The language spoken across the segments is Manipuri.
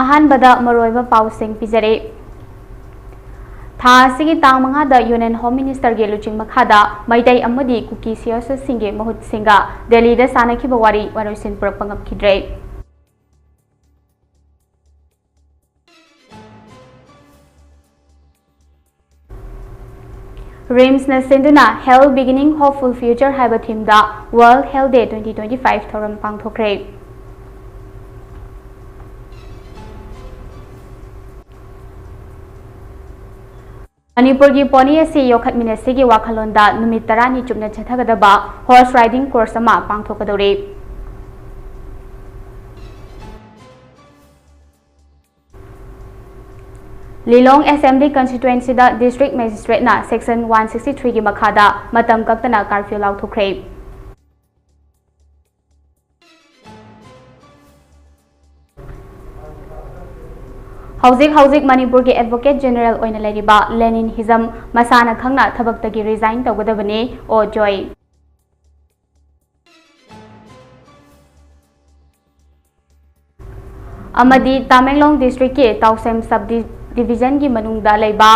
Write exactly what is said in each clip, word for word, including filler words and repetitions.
ꯑꯍꯥꯟꯕꯗ ꯃꯔꯨꯑꯣꯏꯕ ꯄꯥꯎꯁꯤꯡ ꯄꯤꯖꯔꯤ꯫ ꯊꯥ ꯑꯁꯤꯒꯤ ꯇꯥꯡ ꯃꯉꯥꯗ Union Home Ministerꯒꯤ ꯂꯨꯆꯤꯡ ꯃꯈꯥꯗ ꯃꯩꯇꯩ ꯑꯃꯗꯤ ꯀꯨꯀꯤ ꯁꯤꯌꯥꯁꯠꯁꯤꯡꯒꯤ ꯃꯍꯨꯠꯁꯤꯡꯒ ꯗꯦꯜꯂꯤꯗ ꯁꯥꯟꯅꯈꯤꯕ ꯋꯥꯔꯤ ꯋꯥꯔꯣꯏꯁꯤꯟ ꯄꯨꯔꯛꯄ ꯉꯝꯈꯤꯗ꯭ꯔꯦ꯫ ꯔꯤꯝꯁꯅ ꯁꯤꯟꯗꯨꯅ Health Beginning Hopeful Future ꯍꯥꯏꯕ themeꯗ World Health Day twenty twenty-five ꯊꯧꯔꯝ ꯄꯥꯡꯊꯣꯛꯈ꯭ꯔꯦ꯫ ꯃꯅꯤꯄꯨꯔꯒꯤ pony ꯑꯁꯤ ꯌꯣꯛꯈꯠꯃꯤꯟꯅꯁꯤꯒꯤ ꯋꯥꯈꯜꯂꯣꯟꯗ ꯅꯨꯃꯤꯠ ꯇꯔꯥꯅꯤ ꯆꯨꯞꯅ ꯆꯠꯊꯒꯗꯕ horse riding course ꯑꯃ ꯄꯥꯡꯊꯣꯛꯀꯗꯧꯔꯤ꯫ ꯂꯤꯂꯣꯡ Assembly Constituencyꯗ District Magistrateꯅ Section one sixty threeꯒꯤ ꯃꯈꯥꯗ ꯃꯇꯝ ꯀꯛꯇꯅ curfew ꯂꯥꯎꯊꯣꯛꯈ꯭ꯔꯦ꯫ ꯍꯧꯖꯤꯛ ꯍꯧꯖꯤꯛ ꯃꯅꯤꯄꯨꯔꯒꯤ Advocate General ꯑꯣꯏꯅ ꯂꯩꯔꯤꯕ ꯂꯦꯅꯤꯟ ꯍꯤꯖꯝ ꯃꯁꯥꯅ ꯈꯪꯅ ꯊꯕꯛꯇꯒꯤ resign ꯇꯧꯒꯗꯕꯅꯤ, ꯑꯣ ꯖꯣꯏ꯫ ꯑꯃꯗꯤ ꯇꯥꯃꯦꯡꯂꯣꯡ districtꯀꯤ ꯇꯥꯎꯁꯦꯝ sub divisionꯒꯤ ꯃꯅꯨꯡꯗ ꯂꯩꯕ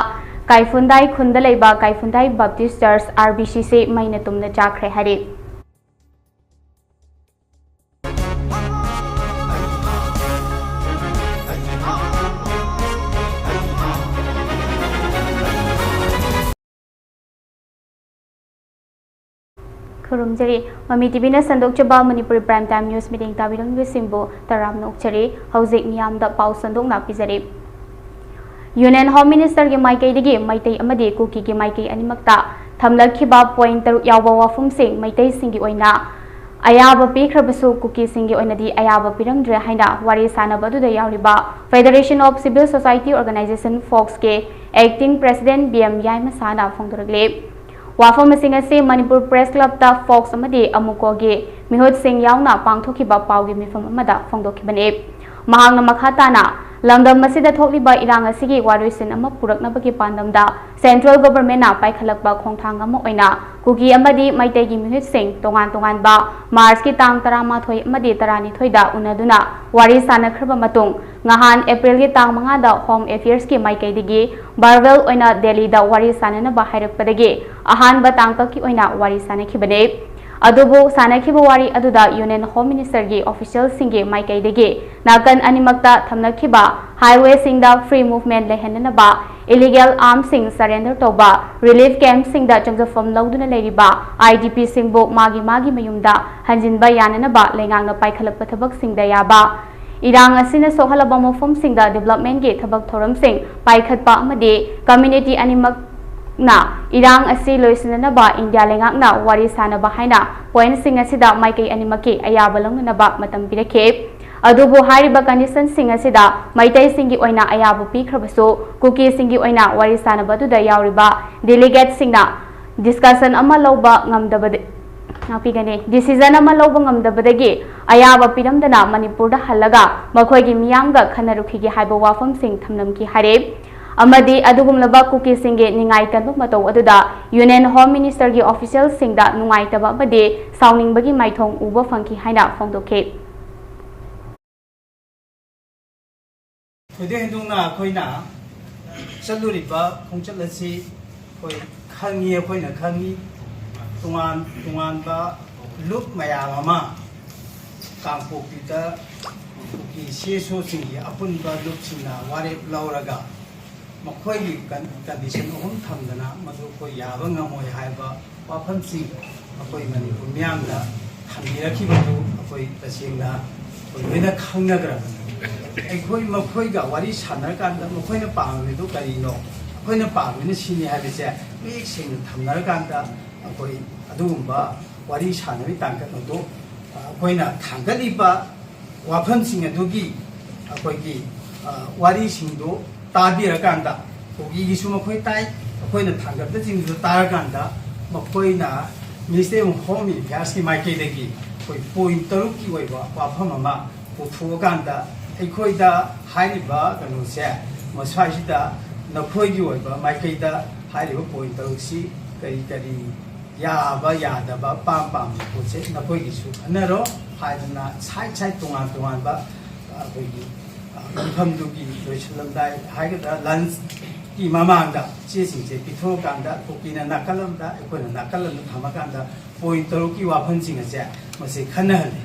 ꯀꯥꯏꯐꯨꯟꯗꯥꯏ ꯈꯨꯟꯗ ꯂꯩꯕ ꯀꯥꯏꯐꯨꯟꯗꯥꯏ Baptist Church, R B C C ꯃꯩꯅ ꯇꯨꯝꯅ ꯆꯥꯛꯈ꯭ꯔꯦ ꯍꯥꯏꯔꯤ꯫ ꯈꯨꯔꯨꯝꯖꯔꯤ꯫ ꯃꯃꯤ TVꯅ ꯁꯟꯗꯣꯛꯆꯕ Manipuri Prime Time News meeting ꯇꯥꯕꯤꯔꯝꯂꯤꯕꯁꯤꯡꯕꯨ ꯇꯔꯥꯝꯅ ꯑꯣꯛꯆꯔꯤ꯫ ꯍꯧꯖꯤꯛ ꯃꯤꯌꯥꯝꯗ ꯄꯥꯎ ꯁꯟꯗꯣꯛꯅ ꯄꯤꯖꯔꯤ꯫ Union Home Ministerꯒꯤ ꯃꯥꯏꯀꯩꯗꯒꯤ ꯃꯩꯇꯩ ꯑꯃꯗꯤ ꯀꯨꯀꯤꯒꯤ ꯃꯥꯏꯀꯩ ꯑꯅꯤꯃꯛꯇ ꯊꯝꯂꯛꯈꯤꯕ point ꯇꯔꯨꯛ ꯌꯥꯎꯕ ꯋꯥꯐꯝꯁꯤꯡ ꯃꯩꯇꯩꯁꯤꯡꯒꯤ ꯑꯣꯏꯅ ꯑꯌꯥꯕ ꯄꯤꯈ꯭ꯔꯕꯁꯨ ꯀꯨꯀꯤꯁꯤꯡꯒꯤ ꯑꯣꯏꯅꯗꯤ ꯑꯌꯥꯕ ꯄꯤꯔꯝꯗ꯭ꯔꯦ ꯍꯥꯏꯅ ꯋꯥꯔꯤ ꯁꯥꯅꯕ ꯑꯗꯨꯗ ꯌꯥꯎꯔꯤꯕ Federation of Civil Society Organisation, FOCSꯀꯤ Acting President B M ꯌꯥꯏꯃꯁꯥꯅ ꯐꯣꯡꯗꯣꯔꯛꯂꯤ꯫ ꯋꯥꯐꯝꯁꯤꯡ ꯑꯁꯤ ꯃꯅꯤꯄꯨꯔ Press Clubꯇ FOCS ꯑꯃꯗꯤ ꯑꯃꯨꯀꯣꯒꯤ ꯃꯤꯍꯨꯠꯁꯤꯡ ꯌꯥꯎꯅ ꯄꯥꯡꯊꯣꯛꯈꯤꯕ ꯄꯥꯎꯒꯤ ꯃꯤꯐꯝ ꯑꯃꯗ ꯐꯣꯡꯗꯣꯛꯈꯤꯕꯅꯤ꯫ ꯃꯍꯥꯛꯅ ꯃꯈꯥ ꯇꯥꯅ, ꯂꯝꯗꯝ ꯑꯁꯤꯗ ꯊꯣꯛꯂꯤꯕ ꯏꯔꯥꯡ ꯑꯁꯤꯒꯤ ꯋꯥꯔꯣꯏꯁꯤꯟ ꯑꯃ ꯄꯨꯔꯛꯅꯕꯒꯤ ꯄꯥꯟꯗꯝꯗ Central Governmentꯅ ꯄꯥꯏꯈꯠꯂꯛꯄ ꯈꯣꯡꯊꯥꯡ ꯑꯃ ꯑꯣꯏꯅ ꯀꯨꯀꯤ ꯑꯃꯗꯤ ꯃꯩꯇꯩꯒꯤ ꯃꯤꯍꯨꯠꯁꯤꯡ ꯇꯣꯉꯥꯟ ꯇꯣꯉꯥꯟꯕ Marchꯀꯤ ꯇꯥꯡ ꯇꯔꯥꯃꯥꯊꯣꯏ ꯑꯃꯗꯤ ꯇꯔꯥꯅꯤꯊꯣꯏꯗ ꯎꯅꯗꯨꯅ ꯋꯥꯔꯤ ꯁꯥꯅꯈ꯭ꯔꯕ ꯃꯇꯨꯡ, ꯉꯍꯥꯟ ꯑꯦꯄ꯭ꯔꯤꯜꯒꯤ ꯇꯥꯡ ꯃꯉꯥꯗ ꯍꯣꯝ ꯑꯦꯐꯤꯌꯔꯁꯀꯤ ꯃꯥꯏꯀꯩꯗꯒꯤ ꯚꯔꯕꯦꯜ ꯑꯣꯏꯅ ꯗꯦꯜꯂꯤꯗ ꯋꯥꯔꯤ ꯁꯥꯅꯅꯕ ꯍꯥꯏꯔꯛꯄꯗꯒꯤ ꯑꯍꯥꯟꯕ ꯇꯥꯡꯀꯛꯀꯤ ꯑꯣꯏꯅ ꯋꯥꯔꯤ ꯁꯥꯅꯈꯤꯕꯅꯤ꯫ ꯑꯗꯨꯕꯨ ꯁꯥꯅꯈꯤꯕ ꯋꯥꯔꯤ ꯑꯗꯨꯗ ꯌꯨꯅꯤꯌꯟ ꯍꯣꯝ ꯃꯤꯅꯤꯁꯇꯔꯒꯤ ꯑꯣꯐꯤꯁꯤꯌꯦꯜꯁꯤꯡꯒꯤ ꯃꯥꯏꯀꯩꯗꯒꯤ ꯅꯥꯀꯟ ꯑꯅꯤꯃꯛꯇ ꯊꯝꯅꯈꯤꯕ ꯍꯥꯏꯋꯦꯁꯤꯡꯗ ꯐ꯭ꯔꯤ ꯃꯨꯚꯃꯦꯟ ꯂꯩꯍꯟꯅꯅꯕ, ꯏꯂꯤꯒꯦꯜ ꯑꯥꯔꯝꯁꯤꯡ ꯁꯔꯦꯟꯗꯔ ꯇꯧꯕ, ꯔꯤꯂꯤꯐ ꯀꯦꯝꯞꯁꯤꯡꯗ ꯆꯪꯖꯐꯝ ꯂꯧꯗꯨꯅ ꯂꯩꯔꯤꯕ ꯑꯥꯏ ꯗꯤ ꯄꯤꯁꯤꯡꯕꯨ ꯃꯥꯒꯤ ꯃꯥꯒꯤ ꯃꯌꯨꯝꯗ ꯍꯟꯖꯤꯟꯕ ꯌꯥꯅꯅꯕ ꯂꯩꯉꯥꯛꯅ ꯄꯥꯏꯈꯠꯂꯛꯄ ꯊꯕꯛꯁꯤꯡꯗ ꯌꯥꯕ, ꯏꯔꯥꯡ ꯑꯁꯤꯅ ꯁꯣꯛꯍꯜꯂꯕ ꯃꯐꯝꯁꯤꯡꯗ ꯗꯤꯕꯦꯂꯞꯃꯦꯟꯒꯤ ꯊꯕꯛ ꯊꯧꯔꯝꯁꯤꯡ ꯄꯥꯏꯈꯠꯄ ꯑꯃꯗꯤ ꯀꯝꯃ꯭ꯌꯨꯅꯤꯇꯤ ꯑꯅꯤꯃꯛꯅ ꯏꯔꯥꯡ ꯑꯁꯤ ꯂꯣꯏꯁꯤꯟꯅꯅꯕ ꯏꯟꯗꯤꯌꯥ ꯂꯩꯉꯥꯛꯅ ꯋꯥꯔꯤ ꯁꯥꯅꯕ ꯍꯥꯏꯅ ꯄꯣꯏꯟꯠꯁꯤꯡ ꯑꯁꯤꯗ ꯃꯥꯏꯀꯩ ꯑꯅꯤꯃꯛꯀꯤ ꯑꯌꯥꯕ ꯂꯧꯅꯅꯕ ꯃꯇꯝ ꯄꯤꯔꯛꯈꯤ꯫ ꯑꯗꯨꯕꯨ ꯍꯥꯏꯔꯤꯕ ꯀꯟꯗꯤꯁꯟꯁꯤꯡ ꯑꯁꯤꯗ ꯃꯩꯇꯩꯁꯤꯡꯒꯤ ꯑꯣꯏꯅ ꯑꯌꯥꯕ ꯄꯤꯈ꯭ꯔꯕꯁꯨ, ꯀꯨꯀꯤꯁꯤꯡꯒꯤ ꯑꯣꯏꯅ ꯋꯥꯔꯤ ꯁꯥꯅꯕ ꯑꯗꯨꯗ ꯌꯥꯎꯔꯤꯕ ꯗꯦꯂꯤꯒꯦꯠꯁꯤꯡꯅ ꯗꯤꯁꯀꯁꯟ ꯑꯃ ꯂꯧꯕ ꯉꯝꯗꯕꯗ, ꯉꯥꯛꯄꯤꯒꯅꯤ, ꯗꯤꯁꯤꯖꯟ ꯑꯃ ꯂꯧꯕ ꯉꯝꯗꯕꯗꯒꯤ ꯑꯌꯥꯕ ꯄꯤꯔꯝꯗꯅ ꯃꯅꯤꯄꯨꯔꯗ ꯍꯜꯂꯒ ꯃꯈꯣꯏꯒꯤ ꯃꯤꯌꯥꯝꯒ ꯈꯟꯅꯔꯨꯈꯤꯒꯦ ꯍꯥꯏꯕ ꯋꯥꯐꯝꯁꯤꯡ ꯊꯝꯂꯝꯈꯤ ꯍꯥꯏꯔꯦ꯫ ꯑꯃꯗꯤ ꯑꯗꯨꯒꯨꯝꯂꯕ ꯀꯨꯀꯤꯁꯤꯡꯒꯤ ꯅꯤꯡꯉꯥꯏ ꯀꯟꯕ ꯃꯇꯧ ꯑꯗꯨꯗ ꯌꯨꯅꯤꯌꯟ ꯍꯣꯝ ꯃꯤꯅꯤꯁꯇꯔꯒꯤ ꯑꯣꯐꯤꯁꯤꯌꯦꯜꯁꯤꯡꯗ ꯅꯨꯡꯉꯥꯏꯇꯕ ꯑꯃꯗꯤ ꯁꯥꯎꯅꯤꯡꯕꯒꯤ ꯃꯥꯏꯊꯣꯡ ꯎꯕ ꯐꯪꯈꯤ ꯍꯥꯏꯅ ꯐꯣꯡꯗꯣꯛꯈꯤ꯫ ꯊꯣꯏꯗꯣꯛ ꯍꯦꯟꯗꯣꯛꯅ ꯑꯩꯈꯣꯏꯅ ꯆꯠꯂꯨꯔꯤꯕ ꯈꯣꯡꯆꯠ ꯑꯁꯤ ꯑꯩꯈꯣꯏ ꯈꯪꯉꯤ, ꯑꯩꯈꯣꯏꯅ ꯈꯪꯉꯤ꯫ ꯇꯣꯉꯥꯟ ꯇꯣꯉꯥꯟꯕ ꯂꯨꯞ ꯃꯌꯥꯝ ꯑꯃ ꯀꯥꯡꯄꯣꯛꯄꯤꯗ ꯀꯨꯀꯤ ꯁꯤ ꯑꯦꯁ ꯑꯣꯁꯤꯡꯒꯤ ꯑꯄꯨꯟꯕ ꯂꯨꯞꯁꯤꯡꯅ ꯋꯥꯔꯦꯞ ꯂꯧꯔꯒ ꯃꯈꯣꯏꯒꯤ ꯀꯟ-, ꯀꯟꯗꯤꯁꯟ ꯑꯍꯨꯝ ꯊꯝꯗꯅ ꯃꯗꯨ ꯑꯩꯈꯣꯏ ꯌꯥꯕ ꯉꯝꯃꯣꯏ ꯍꯥꯏꯕ ꯋꯥꯐꯝꯁꯤ ꯑꯩꯈꯣꯏ ꯃꯅꯤꯄꯨꯔ ꯃꯤꯌꯥꯝꯗ ꯊꯝꯕꯤꯔꯛꯈꯤꯕꯗꯨ ꯑꯩꯈꯣꯏ ꯇꯁꯦꯡꯅ ꯑꯩꯈꯣꯏ ꯂꯣꯏꯅ ꯈꯪꯅꯈ꯭ꯔꯕꯅꯤ꯫ ꯑꯩꯈꯣꯏ ꯃꯈꯣꯏꯒ ꯋꯥꯔꯤ ꯁꯥꯟꯅꯔꯀꯥꯟꯗ ꯃꯈꯣꯏꯅ ꯄꯥꯝꯃꯤꯗꯨ ꯀꯔꯤꯅꯣ, ꯑꯩꯈꯣꯏꯅ ꯄꯥꯝꯃꯤꯅ ꯁꯤꯅꯤ ꯍꯥꯏꯕꯁꯦ ꯃꯌꯦꯛ ꯁꯦꯡꯅ ꯊꯝꯅꯔꯀꯥꯟꯗ ꯑꯩꯈꯣꯏ ꯑꯗꯨꯒꯨꯝꯕ ꯋꯥꯔꯤ ꯁꯥꯟꯅꯕꯒꯤ ꯇꯥꯡꯀꯛ ꯑꯗꯨ ꯑꯩꯈꯣꯏꯅ ꯊꯥꯡꯒꯠꯂꯤꯕ ꯋꯥꯐꯝꯁꯤꯡ ꯑꯗꯨꯒꯤ ꯑꯩꯈꯣꯏꯒꯤ, ꯑ, ꯋꯥꯔꯤꯁꯤꯡꯗꯨ ꯇꯥꯕꯤꯔꯀꯥꯟꯗ, ꯀꯨꯀꯤꯒꯤꯁꯨ ꯃꯈꯣꯏ ꯇꯥꯏ, ꯑꯩꯈꯣꯏꯅ ꯊꯥꯡꯒꯠꯄꯁꯤꯡꯗꯨ ꯇꯥꯔꯀꯥꯟꯗ ꯃꯈꯣꯏꯅ Ministry of Home Affairsꯀꯤ ꯃꯥꯏꯀꯩꯗꯒꯤ ꯑꯩꯈꯣꯏ ꯄꯣꯏꯟꯠ ꯇꯔꯨꯛꯀꯤ ꯑꯣꯏꯕ ꯋꯥꯐꯝ ꯑꯃ ꯄꯨꯊꯣꯛꯑꯀꯥꯟꯗ ꯑꯩꯈꯣꯏꯗ ꯍꯥꯏꯔꯤꯕ ꯀꯩꯅꯣꯁꯦ ꯃꯁ꯭ꯋꯥꯏꯁꯤꯗ ꯅꯈꯣꯏꯒꯤ ꯑꯣꯏꯕ ꯃꯥꯏꯀꯩꯗ ꯍꯥꯏꯔꯤꯕ ꯄꯣꯏꯟꯠ ꯇꯔꯨꯛꯁꯤ ꯀꯔꯤ ꯀꯔꯤ ꯌꯥꯕ ꯌꯥꯗꯕ ꯑꯄꯥꯝ ꯄꯥꯝꯕ ꯄꯣꯠꯁꯦ ꯅꯈꯣꯏꯒꯤꯁꯨ ꯈꯟꯅꯔꯣ ꯍꯥꯏꯗꯅ ꯁꯥꯏꯠ ꯁꯥꯏꯠ ꯇꯣꯉꯥꯟ ꯇꯣꯉꯥꯟꯕ ꯑꯩꯈꯣꯏꯒꯤ, ꯑ, ꯃꯤꯐꯝꯗꯨꯒꯤ ꯂꯣꯏꯁꯤꯜꯂꯝꯗꯥꯏ ꯍꯥꯏꯒꯗ꯭ꯔꯥ, ꯂꯟꯁꯀꯤ ꯃꯃꯥꯡꯗ ꯆꯦꯁꯤꯡꯁꯦ ꯄꯤꯊꯣꯛꯑꯀꯥꯟꯗ ꯀꯨꯀꯤꯅ ꯅꯥꯀꯜ ꯑꯃꯗ, ꯑꯩꯈꯣꯏꯅ ꯅꯥꯀꯜ ꯑꯃꯗ ꯊꯝꯃꯀꯥꯟꯗ ꯄꯣꯏꯟ ꯇꯔꯨꯛꯀꯤ ꯋꯥꯐꯝꯁꯤꯡ ꯑꯁꯦ ꯃꯁꯤ ꯈꯟꯅꯍꯜꯂꯤ꯫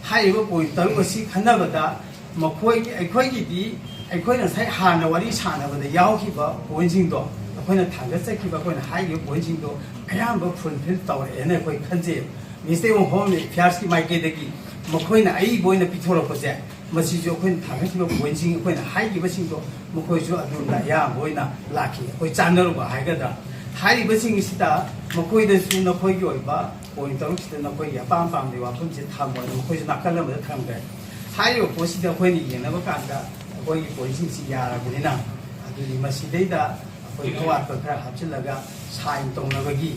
ꯍꯥꯏꯔꯤꯕ ꯄꯣꯏꯟ ꯇꯔꯨꯛ ꯑꯁꯤ ꯈꯟꯅꯕꯗ ꯃꯈꯣꯏꯒꯤ, ꯑꯩꯈꯣꯏꯒꯤꯗꯤ, ꯑꯩꯈꯣꯏꯅ ꯉꯁꯥꯏ ꯍꯥꯟꯅ ꯋꯥꯔꯤ ꯁꯥꯟꯅꯕꯗ ꯌꯥꯎꯈꯤꯕ ꯄꯣꯏꯟꯁꯤꯡꯗꯣ, ꯑꯩꯈꯣꯏꯅ ꯊꯥꯡꯒꯠꯆꯈꯤꯕ, ꯑꯩꯈꯣꯏꯅ ꯍꯥꯏꯈꯤꯕ ꯄꯣꯏꯟꯁꯤꯡꯗꯣ ꯑꯌꯥꯝꯕ ꯐꯨꯜꯐꯤꯜ ꯇꯧꯔꯛꯑꯦꯅ ꯑꯩꯈꯣꯏ ꯈꯟꯖꯩ꯫ ꯃꯤꯅꯤꯁꯇ꯭ꯔꯤ ꯑꯣꯐ ꯍꯣꯝ ꯑꯦꯐꯤꯌꯔꯁꯀꯤ ꯃꯥꯏꯀꯩꯗꯒꯤ ꯃꯈꯣꯏꯅ ꯑꯏꯕ ꯑꯣꯏꯅ ꯄꯤꯊꯣꯔꯛꯄꯁꯦ, ꯃꯁꯤꯁꯨ ꯑꯩꯈꯣꯏꯅ ꯊꯥꯡꯒꯠꯈꯤꯕ ꯄꯣꯏꯟꯁꯤꯡ, ꯑꯩꯈꯣꯏꯅ ꯍꯥꯏꯈꯤꯕꯁꯤꯡꯗꯣ ꯃꯈꯣꯏꯁꯨ ꯑꯗꯣꯝꯗ ꯑꯌꯥꯝꯕ ꯑꯣꯏꯅ ꯂꯥꯛꯈꯤ꯫ ꯑꯩꯈꯣꯏ ꯆꯥꯟꯅꯔꯨꯕ ꯍꯥꯏꯒꯗ꯭ꯔꯥ, ꯍꯥꯏꯔꯤꯕꯁꯤꯡꯁꯤꯗ ꯃꯈꯣꯏꯗꯁꯨ ꯅꯈꯣꯏꯒꯤ ꯑꯣꯏꯕ ꯄꯣꯏꯟ ꯇꯔꯨꯛꯁꯤꯗ ꯅꯈꯣꯏꯒꯤ ꯑꯄꯥꯝ ꯑꯄꯥꯝꯕꯒꯤ ꯋꯥꯐꯝꯁꯦ ꯊꯝꯃꯣ ꯍꯥꯏꯅ ꯃꯈꯣꯏꯁꯨ ꯅꯥꯀꯜ ꯑꯃꯗ ꯊꯝꯈ꯭ꯔꯦ꯫ ꯍꯥꯏꯔꯤꯕ ꯄꯣꯠꯁꯤꯗ ꯑꯩꯈꯣꯏꯅ ꯌꯦꯡꯅꯕ ꯀꯥꯟꯗ ꯑꯩꯈꯣꯏꯒꯤ ꯄꯣꯏꯟꯁꯤꯡꯁꯤ ꯌꯥꯔꯕꯅꯤꯅ, ꯑꯗꯨꯗꯤ ꯃꯁꯤꯗꯩꯗ ꯑꯩꯈꯣꯏ ꯑꯋꯥꯠꯄ ꯈꯔ ꯍꯥꯞꯆꯤꯜꯂꯒ ꯁꯥꯏꯟ ꯇꯧꯅꯕꯒꯤ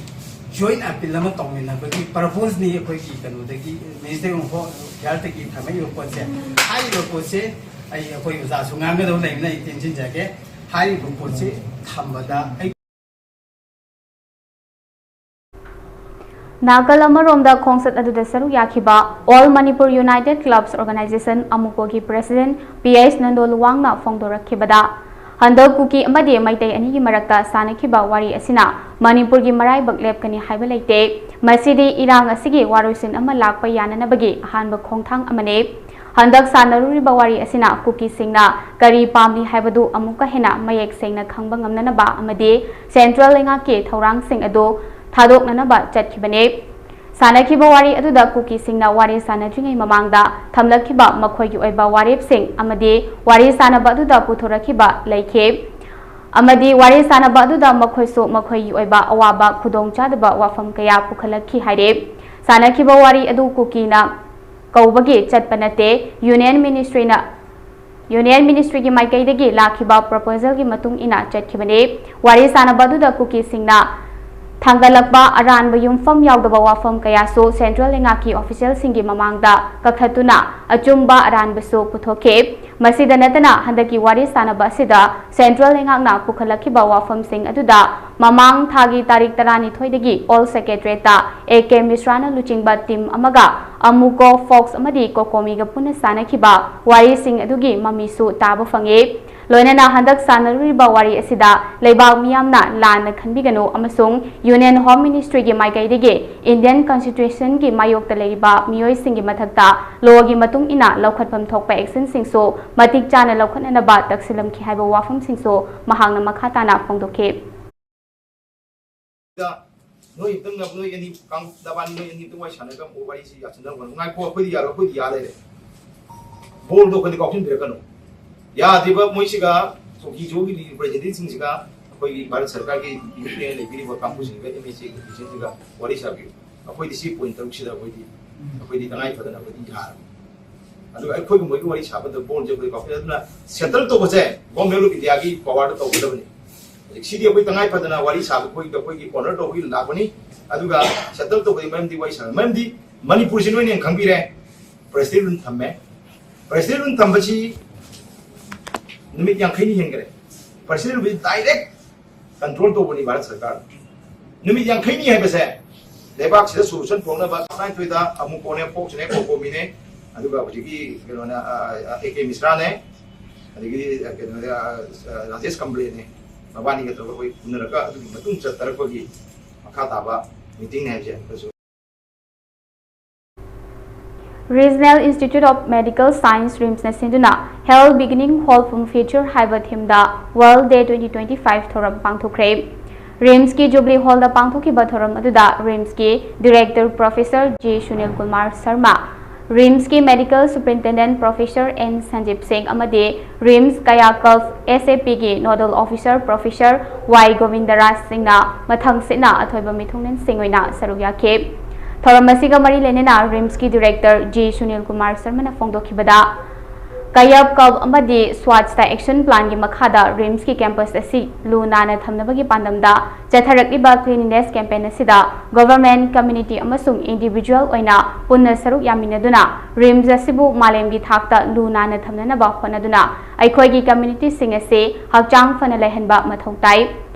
ꯖꯣꯏꯟ ꯑꯄꯤꯜ ꯑꯃ ꯇꯧꯃꯤꯟꯅꯕꯒꯤ ꯄꯔꯄꯣꯁꯅꯤ ꯑꯩꯈꯣꯏꯒꯤ ꯀꯩꯅꯣꯗꯒꯤ, ꯃꯤꯅꯤꯁꯇꯔ ꯑꯣꯐ ꯍꯦꯜꯠꯇꯒꯤ ꯊꯝꯃꯛꯏꯕ ꯄꯣꯠꯁꯦ꯫ ꯍꯥꯏꯔꯤꯕ ꯄꯣꯠꯁꯦ ꯑꯩ, ꯑꯩꯈꯣꯏ ꯑꯣꯖꯥꯁꯨ ꯉꯥꯡꯒꯗꯕ ꯂꯩꯕꯅ ꯑꯩ ꯇꯦꯟꯁꯤꯟꯖꯒꯦ꯫ ꯍꯥꯏꯔꯤꯕ ꯄꯣꯠꯁꯤ ꯊꯝꯕꯗ ꯑꯩ ꯅꯥꯀꯜ ꯑꯃꯔꯣꯝꯗ ꯈꯣꯡꯆꯠ ꯑꯗꯨꯗ ꯁꯔꯨꯛ ꯌꯥꯈꯤꯕ All Manipur United Clubs Organization, ꯑꯃꯨꯀꯣꯒꯤ president ꯄꯤ ꯑꯩꯆ ꯅꯟꯗꯣ ꯂꯨꯋꯥꯡꯅ ꯐꯣꯡꯗꯣꯔꯛꯈꯤꯕꯗ, ꯍꯟꯗꯛ ꯀꯨꯀꯤ ꯑꯃꯗꯤ ꯃꯩꯇꯩ ꯑꯅꯤꯒꯤ ꯃꯔꯛꯇ ꯁꯥꯟꯅꯈꯤꯕ ꯋꯥꯔꯤ ꯑꯁꯤꯅ ꯃꯅꯤꯄꯨꯔꯒꯤ ꯃꯔꯥꯏꯕꯛ ꯂꯦꯞꯀꯅꯤ ꯍꯥꯏꯕ ꯂꯩꯇꯦ꯫ ꯃꯁꯤꯗꯤ ꯏꯔꯥꯡ ꯑꯁꯤꯒꯤ ꯋꯥꯔꯣꯏꯁꯤꯟ ꯑꯃ ꯂꯥꯛꯄ ꯌꯥꯅꯅꯕꯒꯤ ꯑꯍꯥꯟꯕ ꯈꯣꯡꯊꯥꯡ ꯑꯃꯅꯤ꯫ ꯍꯟꯗꯛ ꯁꯥꯟꯅꯔꯨꯔꯤꯕ ꯋꯥꯔꯤ ꯑꯁꯤꯅ ꯀꯨꯀꯤꯁꯤꯡꯅ ꯀꯔꯤ ꯄꯥꯝꯂꯤ ꯍꯥꯏꯕꯗꯨ ꯑꯃꯨꯛꯀ ꯍꯦꯟꯅ ꯃꯌꯦꯛ ꯁꯦꯡꯅ ꯈꯪꯕ ꯉꯝꯅꯅꯕ ꯑꯃꯗꯤ ꯁꯦꯟꯇ꯭ꯔꯦꯜ ꯂꯩꯉꯥꯛꯀꯤ ꯊꯧꯔꯥꯡꯁꯤꯡ ꯑꯗꯨ ꯊꯥꯗꯣꯛꯅꯅꯕ ꯆꯠꯈꯤꯕꯅꯤ꯫ ꯁꯥꯟꯅꯈꯤꯕ ꯋꯥꯔꯤ ꯑꯗꯨꯗ ꯀꯨꯀꯤꯁꯤꯡꯅ ꯋꯥꯔꯤ ꯁꯥꯟꯅꯗ꯭ꯔꯤꯉꯩ ꯃꯃꯥꯡꯗ ꯊꯝꯂꯛꯈꯤꯕ ꯃꯈꯣꯏꯒꯤ ꯑꯣꯏꯕ ꯋꯥꯔꯦꯞꯁꯤꯡ ꯑꯃꯗꯤ ꯋꯥꯔꯤ ꯁꯥꯟꯅꯕ ꯑꯗꯨꯗ ꯄꯨꯊꯣꯔꯛꯈꯤꯕ ꯂꯩꯈꯤ꯫ ꯑꯃꯗꯤ ꯋꯥꯔꯤ ꯁꯥꯟꯅꯕ ꯑꯗꯨꯗ ꯃꯈꯣꯏꯁꯨ ꯃꯈꯣꯏꯒꯤ ꯑꯣꯏꯕ ꯑꯋꯥꯕ ꯈꯨꯗꯣꯡꯆꯥꯗꯕ ꯋꯥꯐꯝ ꯀꯌꯥ ꯄꯨꯈꯠꯂꯛꯈꯤ ꯍꯥꯏꯔꯦ꯫ ꯁꯥꯟꯅꯈꯤꯕ ꯋꯥꯔꯤ ꯑꯗꯨ ꯀꯨꯀꯤꯅ ꯀꯧꯕꯒꯤ ꯆꯠꯄ ꯅꯠꯇꯦ꯫ Union Ministryꯅ, Union Ministryꯒꯤ ꯃꯥꯏꯀꯩꯗꯒꯤ ꯂꯥꯛꯈꯤꯕ proposalꯒꯤ ꯃꯇꯨꯡ ꯏꯟꯅ ꯆꯠꯈꯤꯕꯅꯤ꯫ ꯋꯥꯔꯤ ꯁꯥꯟꯅꯕ ꯑꯗꯨꯗ ꯀꯨꯀꯤꯁꯤꯡꯅ ꯊꯥꯡꯒꯠꯂꯛꯄ ꯑꯔꯥꯟꯕ ꯌꯨꯝꯐꯝ ꯌꯥꯎꯗꯕ ꯋꯥꯐꯝ ꯀꯌꯥꯁꯨ ꯁꯦꯟꯇ꯭ꯔꯦꯜ ꯂꯩꯉꯥꯛꯀꯤ officialꯁꯤꯡꯒꯤ ꯃꯃꯥꯡꯗ ꯀꯛꯊꯠꯇꯨꯅ ꯑꯆꯨꯝꯕ ꯑꯔꯥꯟꯕꯁꯨ ꯄꯨꯊꯣꯛꯈꯤ꯫ ꯃꯁꯤꯗ ꯅꯠꯇꯅ ꯍꯟꯗꯛꯀꯤ ꯋꯥꯔꯤ ꯁꯥꯟꯅꯕ ꯑꯁꯤꯗ ꯁꯦꯟꯇ꯭ꯔꯦꯜ ꯂꯩꯉꯥꯛꯅ ꯄꯨꯈꯠꯂꯛꯈꯤꯕ ꯋꯥꯐꯝꯁꯤꯡ ꯑꯗꯨꯗ ꯃꯃꯥꯡ ꯊꯥꯒꯤ ꯇꯥꯔꯤꯛ ꯇꯔꯥꯅꯤꯊꯣꯏꯗꯒꯤ ꯑꯣꯜ ꯁꯦꯀ꯭ꯔꯦꯇꯔꯤꯌꯦꯠꯇ ꯑꯦ ꯀꯦ ꯃꯤꯁ꯭ꯔꯥꯅ ꯂꯨꯆꯤꯡꯕ ꯇꯤꯝ ꯑꯃꯒ ꯑꯃꯨꯀꯣ, ꯐꯣꯛꯁ ꯑꯃꯗꯤ ꯀꯣꯀꯣꯃꯤꯒ ꯄꯨꯟꯅ ꯁꯥꯟꯅꯈꯤꯕ ꯋꯥꯔꯤꯁꯤꯡ ꯑꯗꯨꯒꯤ ꯃꯃꯤꯁꯨ ꯇꯥꯕ ꯐꯪꯉꯤ꯫ ꯂꯣꯏꯅꯅ ꯍꯟꯗꯛ ꯁꯥꯟꯅꯔꯨꯔꯤꯕ ꯋꯥꯔꯤ ꯑꯁꯤꯗ ꯂꯩꯕꯥꯛ ꯃꯤꯌꯥꯝꯅ ꯂꯥꯟꯅ ꯈꯟꯕꯤꯒꯅꯨ ꯑꯃꯁꯨꯡ ꯌꯨꯅꯤꯌꯟ ꯍꯣꯝ ꯃꯤꯅꯤꯁꯇ꯭ꯔꯤꯒꯤ ꯃꯥꯏꯀꯩꯗꯒꯤ ꯏꯟꯗꯤꯌꯟ ꯀꯟꯁꯇꯤꯇ꯭ꯌꯨꯁꯟꯒꯤ ꯃꯥꯌꯣꯛꯇ ꯂꯩꯔꯤꯕ ꯃꯤꯑꯣꯏꯁꯤꯡꯒꯤ ꯃꯊꯛꯇ ꯂꯣꯒꯤ ꯃꯇꯨꯡ ꯏꯟꯅ ꯂꯧꯈꯠꯐꯝ ꯊꯣꯛꯄ ꯑꯦꯛꯁꯟꯁꯤꯡꯁꯨ ꯃꯇꯤꯛ ꯆꯥꯅ ꯂꯧꯈꯠꯅꯅꯕ ꯇꯛꯁꯤꯜꯂꯝꯈꯤ ꯍꯥꯏꯕ ꯋꯥꯐꯝꯁꯤꯡꯁꯨ ꯃꯍꯥꯛꯅ ꯃꯈꯥ ꯇꯥꯅ ꯐꯣꯡꯗꯣꯛꯈꯤ꯫ ꯅꯣꯏ ꯑꯝꯇꯪ ꯅꯣꯏ ꯑꯅꯤ ꯀꯥꯡ-, ꯅꯕꯥꯅꯤ ꯅꯣꯏ ꯑꯅꯤ ꯑꯝꯇꯪ ꯋꯥꯔꯤ ꯁꯥꯟꯅꯔꯒ ꯑꯃꯨꯛ ꯋꯥꯔꯤꯁꯤ ꯌꯥꯁꯤꯟꯅꯔꯝꯒꯅꯨ꯫ ꯉꯥꯏꯈꯣ, ꯑꯩꯈꯣꯏꯗꯤ ꯌꯥꯔꯣꯏ, ꯑꯩꯈꯣꯏꯗꯤ ꯌꯥ ꯂꯩꯔꯦ꯫ ꯕꯣꯜꯗꯣ ꯑꯩꯈꯣꯏꯗꯤ ꯀꯥꯎꯁꯤꯟꯕꯤꯔꯛꯀꯅꯨ꯫ ꯌꯥꯗ꯭ꯔꯤꯕ ꯃꯣꯏꯁꯤꯒ ꯆꯧꯀꯤ ꯖꯣꯒꯤ ꯄ꯭ꯔꯦꯁꯤꯗꯦꯟꯁꯤꯡꯁꯤꯒ ꯑꯩꯈꯣꯏꯒꯤ ꯃꯥꯔꯠ ꯁꯔꯀꯥꯔꯒꯤ ꯂꯩꯕꯤꯔꯤꯕ ꯀꯥꯡꯕꯨꯁꯤꯡꯒ ꯑꯦꯝ ꯑꯦꯜ ꯑꯦꯁꯤꯡꯁꯤꯒ ꯋꯥꯔꯤ ꯁꯥꯕꯤꯌꯨ꯫ ꯑꯩꯈꯣꯏꯗꯤ ꯁꯤ ꯄꯣꯏꯟꯠ ꯇꯔꯨꯛꯁꯤꯗ ꯑꯩꯈꯣꯏꯗꯤ, ꯑꯩꯈꯣꯏꯗꯤ ꯇꯉꯥꯏ ꯐꯗꯅ ꯑꯩꯈꯣꯏꯗꯤ ꯌꯥꯔꯣꯏ꯫ ꯑꯗꯨꯒ ꯑꯩꯈꯣꯏꯒꯨꯝꯕꯒꯤ ꯋꯥꯔꯤ ꯁꯥꯕꯗ ꯕꯣꯜꯁꯦ ꯑꯩꯈꯣꯏ ꯀꯥꯎꯁꯤꯟ-, ꯑꯗꯨꯅ ꯁꯦꯇꯜ ꯇꯧꯕꯁꯦ ꯒꯣꯔꯃꯦꯟ ꯑꯣꯐ ꯏꯟꯗꯤꯌꯥꯒꯤ ꯄꯋꯥꯔꯗ ꯇꯧꯒꯗꯕꯅꯤ꯫ ꯍꯧꯖꯤꯛ ꯁꯤꯗꯤ ꯑꯩꯈꯣꯏ ꯇꯉꯥꯏ ꯐꯗꯅ ꯋꯥꯔꯤ ꯁꯥꯕ ꯑꯩꯈꯣꯏ, ꯑꯩꯈꯣꯏꯒꯤ ꯑꯣꯅꯔ ꯇꯧꯕꯒꯤ ꯂꯥꯛꯄꯅꯤ꯫ ꯑꯗꯨꯒ ꯁꯦꯇꯜ ꯇꯧꯕꯒꯤ ꯃꯔꯝꯗꯤ ꯋꯥꯔꯤ ꯁꯥꯕ ꯃꯔꯝꯗꯤ ꯃꯅꯤꯄꯨꯔꯁꯤ ꯅꯣꯏꯅ ꯍꯦꯟꯅ ꯈꯪꯕꯤꯔꯦ꯫ ꯄ꯭ꯔꯦꯁꯤꯗꯦꯟ ꯔꯨꯜ ꯊꯝꯃꯦ꯫ ꯄ꯭ꯔꯦꯁꯤꯗꯦꯟ ꯔꯨꯜ ꯊꯝꯕꯁꯤ ꯅꯨꯃꯤꯠ ꯌꯥꯡꯈꯩꯅꯤ ꯍꯦꯟꯈꯔꯦ꯫ ꯄ꯭ꯔꯦꯁꯤꯗꯦꯟ ꯔꯨꯜꯁꯤ ꯗꯥꯏꯔꯦꯛ ꯀꯟꯇ꯭ꯔꯣꯜ ꯇꯧꯕꯅꯤ ꯚꯥꯔꯠ ꯁꯔꯀꯥꯔ꯫ ꯅꯨꯃꯤꯠ ꯌꯥꯡꯈꯩꯅꯤ ꯍꯥꯏꯕꯁꯦ ꯂꯩꯕꯥꯛꯁꯤꯗ ꯁꯣꯂꯨꯁꯟ ꯄꯨꯔꯛꯅꯕ ꯇꯔꯥꯅꯤꯊꯣꯏꯗ ꯑꯃꯨꯀꯣꯅꯦ, ꯐꯣꯛꯁꯅꯦ, ꯀꯣꯀꯣꯃꯤꯅꯦ, ꯑꯗꯨꯒ ꯍꯧꯖꯤꯛꯀꯤ ꯀꯩꯅꯣꯅ, ꯑ, ꯑ, ꯑꯦ ꯀꯦ ꯃꯤꯁ꯭ꯔꯥꯅꯦ, ꯑꯗꯒꯤꯗꯤ, ꯑ, ꯀꯩꯅꯣꯅꯦ, ꯑ, ꯑ, ꯔꯥꯖꯦꯁ ꯀꯝꯕ꯭ꯂꯦꯅꯦ, ꯃꯕꯥꯅꯤꯒ ꯇꯧꯔꯒ ꯑꯩꯈꯣꯏ ꯎꯅꯔꯒ ꯑꯗꯨꯒꯤ ꯃꯇꯨꯡ ꯆꯠꯊꯔꯛꯄꯒꯤ ꯃꯈꯥ ꯇꯥꯕ ꯃꯤꯇꯤꯡꯅꯦ ꯍꯥꯏꯕꯁꯦ ꯑꯩꯈꯣꯏꯁꯨ꯫ Regional Institute of Medical Science, ꯔꯤꯝꯁꯅ ꯁꯤꯟꯗꯨꯅ Health Beginning, Hope for Future ꯍꯥꯏꯕ ꯊꯤꯝꯗ World Day twenty twenty-five ꯊꯧꯔꯝ ꯄꯥꯡꯊꯣꯛꯈ꯭ꯔꯦ꯫ ꯔꯤꯝꯁꯀꯤ ꯖꯨꯕꯂꯤ ꯍꯣꯜꯗ ꯄꯥꯡꯊꯣꯛꯈꯤꯕ ꯊꯧꯔꯝ ꯑꯗꯨꯗ ꯔꯤꯝꯁꯀꯤ director professor G Sunil Kumar Sharma, ꯔꯤꯝꯁꯀꯤ medical superintendent professor N Sanjib Singh ꯑꯃꯗꯤ ꯔꯤꯝꯁ ꯀꯌꯥꯀꯜꯞ ꯑꯦꯁ ꯑꯦ ꯄꯤꯒꯤ nodal officer professor Y Gobindaraj ꯁꯤꯡꯅ ꯃꯊꯪ ꯁꯤꯠꯅ ꯑꯊꯣꯏꯕ ꯃꯤꯊꯨꯡꯂꯦꯟꯁꯤꯡ ꯑꯣꯏꯅ ꯁꯔꯨꯛ ꯌꯥꯈꯤ꯫ ꯊꯧꯔꯝ ꯑꯁꯤꯒ ꯃꯔꯤ ꯂꯩꯅꯅ ꯔꯤꯝꯁꯀꯤ ꯗꯤꯔꯦꯛꯇꯔ ꯖꯤ ꯁꯨꯅꯤꯜ ꯀꯨꯃꯥꯔ ꯁꯔꯃꯅ ꯐꯣꯡꯗꯣꯛꯈꯤꯕꯗ, ꯀꯌꯥꯞ ꯀꯜꯞ ꯑꯃꯗꯤ ꯁ꯭ꯋꯥꯆꯇ ꯑꯦꯛꯁꯟ ꯄ꯭ꯂꯥꯟꯒꯤ ꯃꯈꯥꯗ ꯔꯤꯝꯁꯀꯤ ꯀꯦꯝꯄꯁ ꯑꯁꯤ ꯂꯨ ꯅꯥꯟꯅ ꯊꯝꯅꯕꯒꯤ ꯄꯥꯟꯗꯝꯗ ꯆꯠꯊꯔꯛꯂꯤꯕ ꯀ꯭ꯂꯤꯟꯂꯤꯅꯦꯁ ꯀꯦꯝꯄꯦꯟ ꯑꯁꯤꯗ ꯒꯣꯚꯔꯟꯃꯦꯟꯠ, ꯀꯝꯃ꯭ꯌꯨꯅꯤꯇꯤ ꯑꯃꯁꯨꯡ ꯏꯟꯗꯤꯚꯤꯖꯨꯋꯦꯜ ꯑꯣꯏꯅ ꯄꯨꯟꯅ ꯁꯔꯨꯛ ꯌꯥꯃꯤꯟꯅꯗꯨꯅ ꯔꯤꯝꯁ ꯑꯁꯤꯕꯨ ꯃꯥꯂꯦꯝꯒꯤ ꯊꯥꯛꯇ ꯂꯨ ꯅꯥꯟꯅ ꯊꯝꯅꯅꯕ ꯍꯣꯠꯅꯗꯨꯅ ꯑꯩꯈꯣꯏꯒꯤ ꯀꯝꯃ꯭ꯌꯨꯅꯤꯇꯤꯁꯤꯡ ꯑꯁꯤ ꯍꯛꯆꯥꯡ ꯐꯅ ꯂꯩꯍꯟꯕ ꯃꯊꯧ ꯇꯥꯏ꯫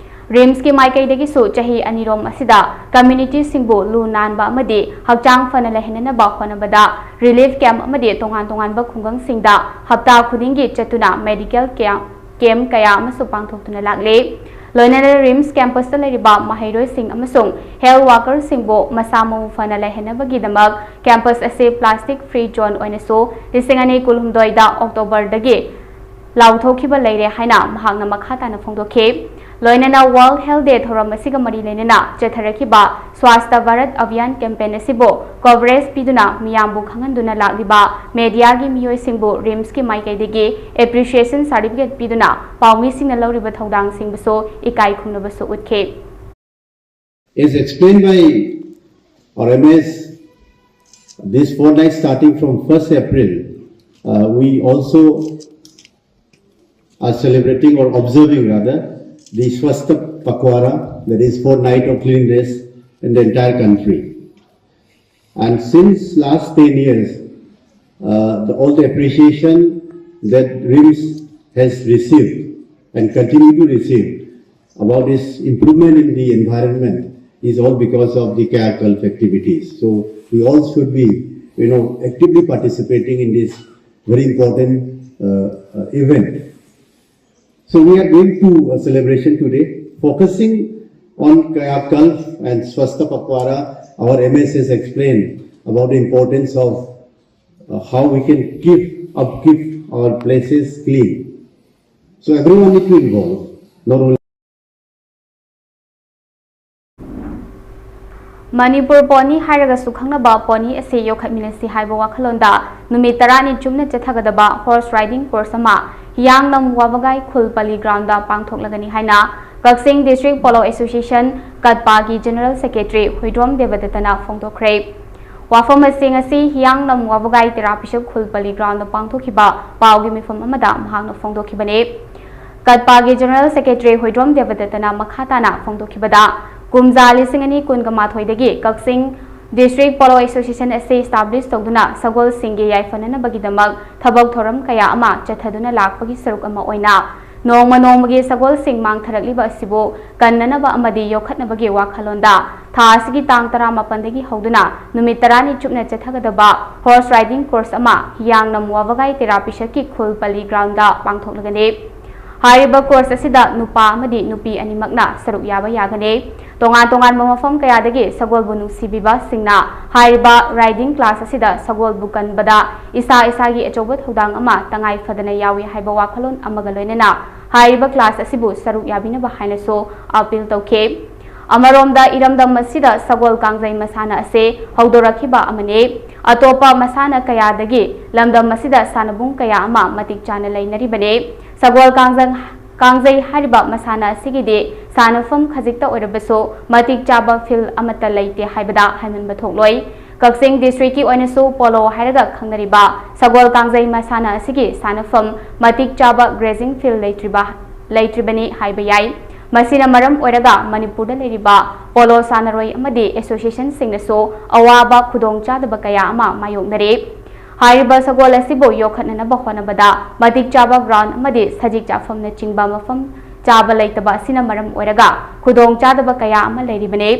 ꯔꯤꯝꯁꯀꯤ ꯃꯥꯏꯀꯩꯗꯒꯤꯁꯨ ꯆꯍꯤ ꯑꯅꯤꯔꯣꯝ ꯑꯁꯤꯗ ꯀꯝꯃ꯭ꯌꯨꯅꯤꯇꯤꯁꯤꯡꯕꯨ ꯂꯨ ꯅꯥꯟꯕ ꯑꯃꯗꯤ ꯍꯛꯆꯥꯡ ꯐꯅ ꯂꯩꯍꯟꯅꯅꯕ ꯍꯣꯠꯅꯕꯗ ꯔꯤꯂꯤꯐ ꯀꯦꯝꯞ ꯑꯃꯗꯤ ꯇꯣꯉꯥꯟ ꯇꯣꯉꯥꯟꯕ ꯈꯨꯡꯒꯪꯁꯤꯡꯗ ꯍꯞꯇꯥ ꯈꯨꯗꯤꯡꯒꯤ ꯆꯠꯇꯨꯅ ꯃꯦꯗꯤꯀꯦꯜ ꯀꯦꯝꯞ ꯀꯦꯝꯞ ꯀꯌꯥ ꯑꯃꯁꯨ ꯄꯥꯡꯊꯣꯛꯇꯨꯅ ꯂꯥꯛꯂꯤ꯫ ꯂꯣꯏꯅꯅ ꯔꯤꯝꯁ ꯀꯦꯝꯄꯁꯇ ꯂꯩꯔꯤꯕ ꯃꯍꯩꯔꯣꯏꯁꯤꯡ ꯑꯃꯁꯨꯡ ꯍꯦꯜꯊ ꯋꯥꯔꯀꯔꯁꯤꯡꯕꯨ ꯃꯁꯥ ꯃꯎ ꯐꯅ ꯂꯩꯍꯟꯅꯕꯒꯤꯗꯃꯛ ꯀꯦꯝꯄꯁ ꯑꯁꯤ ꯄ꯭ꯂꯥꯁꯇꯤꯛ ꯐ꯭ꯔꯤ ꯖꯣꯟ ꯑꯣꯏꯅꯁꯨ ꯂꯤꯁꯤꯡ ꯑꯅꯤ ꯀꯨꯟꯍꯨꯝꯗꯣꯏꯗ ꯑꯣꯛꯇꯣꯕꯔꯗꯒꯤ ꯂꯥꯎꯊꯣꯛꯈꯤꯕ ꯂꯩꯔꯦ ꯍꯥꯏꯅ ꯃꯍꯥꯛꯅ ꯃꯈꯥ ꯇꯥꯅ ꯐꯣꯡꯗꯣꯛꯈꯤ꯫ ꯂꯣꯏꯅꯅ ꯋꯥꯔꯜꯗ ꯍꯦꯜꯊ ꯗꯦ ꯊꯧꯔꯝ ꯑꯁꯤꯒ ꯃꯔꯤ ꯂꯩꯅꯅ ꯆꯠꯊꯔꯛꯈꯤꯕ ꯁ꯭ꯋꯥꯁꯊ ꯚꯥꯔꯠ ꯑꯚꯤꯌꯥꯟ ꯀꯦꯝꯄꯦꯟ ꯑꯁꯤꯕꯨ ꯀꯣꯚꯔꯦꯖ ꯄꯤꯗꯨꯅ ꯃꯤꯌꯥꯝꯕꯨ ꯈꯪꯍꯟꯗꯨꯅ ꯂꯥꯛꯂꯤꯕ ꯃꯦꯗꯤꯌꯥꯒꯤ ꯃꯤꯑꯣꯏꯁꯤꯡꯕꯨ ꯔꯤꯝꯁꯀꯤ ꯃꯥꯏꯀꯩꯗꯒꯤ ꯑꯦꯄ꯭ꯔꯤꯁꯤꯌꯦꯁꯟ ꯁꯥꯔꯇꯤꯐꯤꯀꯦꯠ ꯄꯤꯗꯨꯅ ꯄꯥꯎꯃꯤꯁꯤꯡꯅ ꯂꯧꯔꯤꯕ ꯊꯧꯗꯥꯡꯁꯤꯡꯕꯨꯁꯨ ꯏꯀꯥꯏ ꯈꯨꯝꯅꯕꯁꯨ ꯎꯠꯈꯤ꯫ As explained by our M S, this fortnight starting from first April, uh, we also are celebrating or observing rather the Swasthya Pakhwada, that is four night of cleanliness in the entire country. And since last ten years, uh, the, all the appreciation that RIMS has received and continue to receive about this improvement in the environment is all because of the Kayakalp activities. So we all should be, you know, actively participating in this very important uh, uh, event. So we are going to a celebration today, focusing on Kayakalp and Swasthya Pakhwada. Our M S has explained about the importance of uh, how we can keep upkeep our places clean. So everyone need to involve, not only Manipur pony ꯍꯥꯏꯔꯒꯁꯨ ꯈꯪꯅꯕ ꯄꯣꯅꯤ ꯑꯁꯤ ꯌꯣꯛꯈꯠꯃꯤꯟꯅꯁꯤ ꯍꯥꯏꯕ ꯋꯥꯈꯜꯂꯣꯟꯗ ꯅꯨꯃꯤꯠ ꯇꯔꯥꯅꯤ ꯆꯨꯞꯅ ꯆꯠꯊꯒꯗꯕ ꯍꯣꯔꯁ ꯔꯥꯏꯗꯤꯡ ꯀꯣꯔꯁ ꯑꯃ ꯍꯤꯌꯥꯡꯂꯝ ꯋꯥꯕꯒꯥꯏ ꯈꯨꯜ ꯄꯂꯤ ꯒ꯭ꯔꯥꯎꯟꯗ ꯄꯥꯡꯊꯣꯛꯂꯒꯅꯤ ꯍꯥꯏꯅ ꯀꯛꯆꯤꯡ ꯗꯤꯁꯇ꯭ꯔꯤꯛ ꯄꯣꯂꯣ ꯑꯦꯁꯣꯁꯤꯌꯦꯁꯟ, ꯀꯠꯄꯥꯒꯤ ꯖꯦꯅꯔꯦꯜ ꯁꯦꯀ꯭ꯔꯦꯇꯔꯤ ꯍꯨꯏꯗ꯭ꯔꯣꯝ ꯗꯦꯕꯗꯠꯇꯅ ꯐꯣꯡꯗꯣꯛꯈ꯭ꯔꯦ꯫ ꯋꯥꯐꯝ ꯑꯁꯤ ꯉꯁꯤ ꯍꯤꯌꯥꯡꯂꯝ ꯋꯥꯕꯒꯥꯏ ꯇꯦꯔꯥ ꯄꯤꯁꯛ ꯈꯨꯜ ꯄꯂꯤ ꯒ꯭ꯔꯥꯎꯟꯗ ꯄꯥꯡꯊꯣꯛꯈꯤꯕ ꯄꯥꯎꯒꯤ ꯃꯤꯐꯝ ꯑꯃꯗ ꯃꯍꯥꯛꯅ ꯐꯣꯡꯗꯣꯛꯈꯤꯕꯅꯤ꯫ ꯀꯠꯄꯥꯒꯤ ꯖꯦꯅꯔꯦꯜ ꯁꯦꯀ꯭ꯔꯦꯇꯔꯤ ꯍꯣꯏꯗ꯭ꯔꯣꯝ ꯗꯦꯕꯗꯠꯇꯅ ꯃꯈꯥ ꯇꯥꯅ ꯐꯣꯡꯗꯣꯛꯈꯤꯕꯗ, ꯀꯨꯝꯖꯥ ꯂꯤꯁꯤꯡ ꯑꯅꯤ ꯀꯨꯟꯒ ꯃꯥꯊꯣꯏꯗꯒꯤ ꯀꯛꯆꯤꯡ ꯗꯤꯁꯇ꯭ꯔꯤꯛ ꯄꯣꯂꯣ ꯑꯦꯁꯣꯁꯤꯌꯦꯁꯟ ꯑꯁꯤ ꯏꯁꯇꯥꯕ꯭ꯂꯤꯁ ꯇꯧꯗꯨꯅ ꯁꯒꯣꯜꯁꯤꯡꯒꯤ ꯌꯥꯏꯐꯅꯅꯕꯒꯤꯗꯃꯛ ꯊꯕꯛ ꯊꯧꯔꯝ ꯀꯌꯥ ꯑꯃ ꯆꯠꯊꯗꯨꯅ ꯂꯥꯛꯄꯒꯤ ꯁꯔꯨꯛ ꯑꯃ ꯑꯣꯏꯅ ꯅꯣꯡꯃ ꯅꯣꯡꯃꯒꯤ ꯁꯒꯣꯜꯁꯤꯡ ꯃꯥꯡꯊꯔꯛꯂꯤꯕ ꯑꯁꯤꯕꯨ ꯀꯟꯅꯅꯕ ꯑꯃꯗꯤ ꯌꯣꯛꯈꯠꯅꯕꯒꯤ ꯋꯥꯈꯜꯂꯣꯟꯗ ꯊꯥ ꯑꯁꯤꯒꯤ ꯇꯥꯡ ꯇꯔꯥꯃꯥꯄꯟꯗꯒꯤ ꯍꯧꯗꯨꯅ ꯅꯨꯃꯤꯠ ꯇꯔꯥꯅꯤ ꯆꯨꯞꯅ ꯆꯠꯊꯒꯗꯕ ꯍꯣꯔꯁ ꯔꯥꯏꯗꯤꯡ ꯀꯣꯔꯁ ꯑꯃ ꯍꯤꯌꯥꯡꯂꯝ ꯋꯥꯕꯒꯥꯏ ꯇꯦꯔꯥ ꯄꯤꯁꯛꯀꯤ ꯈꯨꯜ ꯄꯂꯤ ꯒ꯭ꯔꯥꯎꯟꯗ ꯄꯥꯡꯊꯣꯛꯂꯒꯅꯤ꯫ ꯍꯥꯏꯔꯤꯕ ꯀꯣꯔꯁ ꯑꯁꯤꯗ ꯅꯨꯄꯥ ꯑꯃꯗꯤ ꯅꯨꯄꯤ ꯑꯅꯤꯃꯛꯅ ꯁꯔꯨꯛ ꯌꯥꯕ ꯌꯥꯒꯅꯤ꯫ ꯇꯣꯉꯥꯟ ꯇꯣꯉꯥꯟꯕ ꯃꯐꯝ ꯀꯌꯥꯗꯒꯤ ꯁꯒꯣꯜꯕꯨ ꯅꯨꯡꯁꯤꯕꯤꯕꯁꯤꯡꯅ ꯍꯥꯏꯔꯤꯕ ꯔꯥꯏꯗꯤꯡ ꯀ꯭ꯂꯥꯁ ꯑꯁꯤꯗ ꯁꯒꯣꯜꯕꯨ ꯀꯟꯕꯗ ꯏꯁꯥ ꯏꯁꯥꯒꯤ ꯑꯆꯧꯕ ꯊꯧꯗꯥꯡ ꯑꯃ ꯇꯉꯥꯏ ꯐꯗꯅ ꯌꯥꯎꯏ ꯍꯥꯏꯕ ꯋꯥꯈꯜꯂꯣꯟ ꯑꯃꯒ ꯂꯣꯏꯅꯅ ꯍꯥꯏꯔꯤꯕ ꯀ꯭ꯂꯥꯁ ꯑꯁꯤꯕꯨ ꯁꯔꯨꯛ ꯌꯥꯕꯤꯅꯕ ꯍꯥꯏꯅꯁꯨ ꯑꯄꯤꯜ ꯇꯧꯈꯤ꯫ ꯑꯃꯔꯣꯝꯗ ꯏꯔꯝꯗꯝ ꯑꯁꯤꯗ ꯁꯒꯣꯜ ꯀꯥꯡꯖꯩ ꯃꯁꯥꯟꯅ ꯑꯁꯤ ꯍꯧꯗꯣꯔꯛꯈꯤꯕ ꯑꯃꯅꯤ꯫ ꯑꯇꯣꯞꯄ ꯃꯁꯥꯟꯅ ꯀꯌꯥꯗꯒꯤ ꯂꯝꯗꯝ ꯑꯁꯤꯗ ꯁꯥꯟꯅꯕꯨꯡ ꯀꯌꯥ ꯑꯃ ꯃꯇꯤꯛ ꯆꯥꯅ ꯂꯩꯅꯔꯤꯕꯅꯤ꯫ ꯁꯒꯣꯜ ꯀꯥꯡꯖꯪ ꯀꯥꯡꯖꯩ ꯍꯥꯏꯔꯤꯕ ꯃꯁꯥꯟꯅ ꯑꯁꯤꯒꯤꯗꯤ ꯁꯥꯟꯅꯐꯝ ꯈꯖꯤꯛꯇ ꯑꯣꯏꯔꯕꯁꯨ ꯃꯇꯤꯛ ꯆꯥꯕ ꯐꯤꯜ ꯑꯃꯠꯇ ꯂꯩꯇꯦ ꯍꯥꯏꯕꯗ ꯍꯥꯏꯃꯟꯕ ꯊꯣꯛꯂꯣꯏ꯫ ꯀꯛꯆꯤꯡ ꯗꯤꯁꯇ꯭ꯔꯤꯛꯀꯤ ꯑꯣꯏꯅꯁꯨ ꯄꯣꯂꯣ ꯍꯥꯏꯔꯒ ꯈꯪꯅꯔꯤꯕ ꯁꯒꯣꯜ ꯀꯥꯡꯖꯩ ꯃꯁꯥꯟꯅ ꯑꯁꯤꯒꯤ ꯁꯥꯟꯅꯐꯝ ꯃꯇꯤꯛ ꯆꯥꯕ ꯒ꯭ꯔꯦꯖꯤꯡ ꯐꯤꯜ ꯂꯩꯇ꯭ꯔꯤꯕ ꯂꯩꯇ꯭ꯔꯤꯕꯅꯤ ꯍꯥꯏꯕ ꯌꯥꯏ꯫ ꯃꯁꯤꯅ ꯃꯔꯝ ꯑꯣꯏꯔꯒ ꯃꯅꯤꯄꯨꯔꯗ ꯂꯩꯔꯤꯕ ꯄꯣꯂꯣ ꯁꯥꯟꯅꯔꯣꯏ ꯑꯃꯗꯤ ꯑꯦꯁꯣꯁꯤꯌꯦꯁꯟꯁꯤꯡꯅꯁꯨ ꯑꯋꯥꯕ ꯈꯨꯗꯣꯡꯆꯥꯗꯕ ꯀꯌꯥ ꯑꯃ ꯃꯥꯌꯣꯛꯅꯔꯤ꯫ ꯍꯥꯏꯔꯤꯕ ꯁꯒꯣꯜ ꯑꯁꯤꯕꯨ ꯌꯣꯛꯈꯠꯅꯅꯕ ꯍꯣꯠꯅꯕꯗ ꯃꯇꯤꯛ ꯆꯥꯕ ꯒ꯭ꯔꯥꯎꯟ ꯑꯃꯗꯤ ꯁꯖꯤꯛ ꯆꯥꯐꯝꯅꯆꯤꯡꯕ ꯃꯐꯝ ꯆꯥꯕ ꯂꯩꯇꯕ ꯑꯁꯤꯅ ꯃꯔꯝ ꯑꯣꯏꯔꯒ ꯈꯨꯗꯣꯡꯆꯥꯗꯕ ꯀꯌꯥ ꯑꯃ ꯂꯩꯔꯤꯕꯅꯤ꯫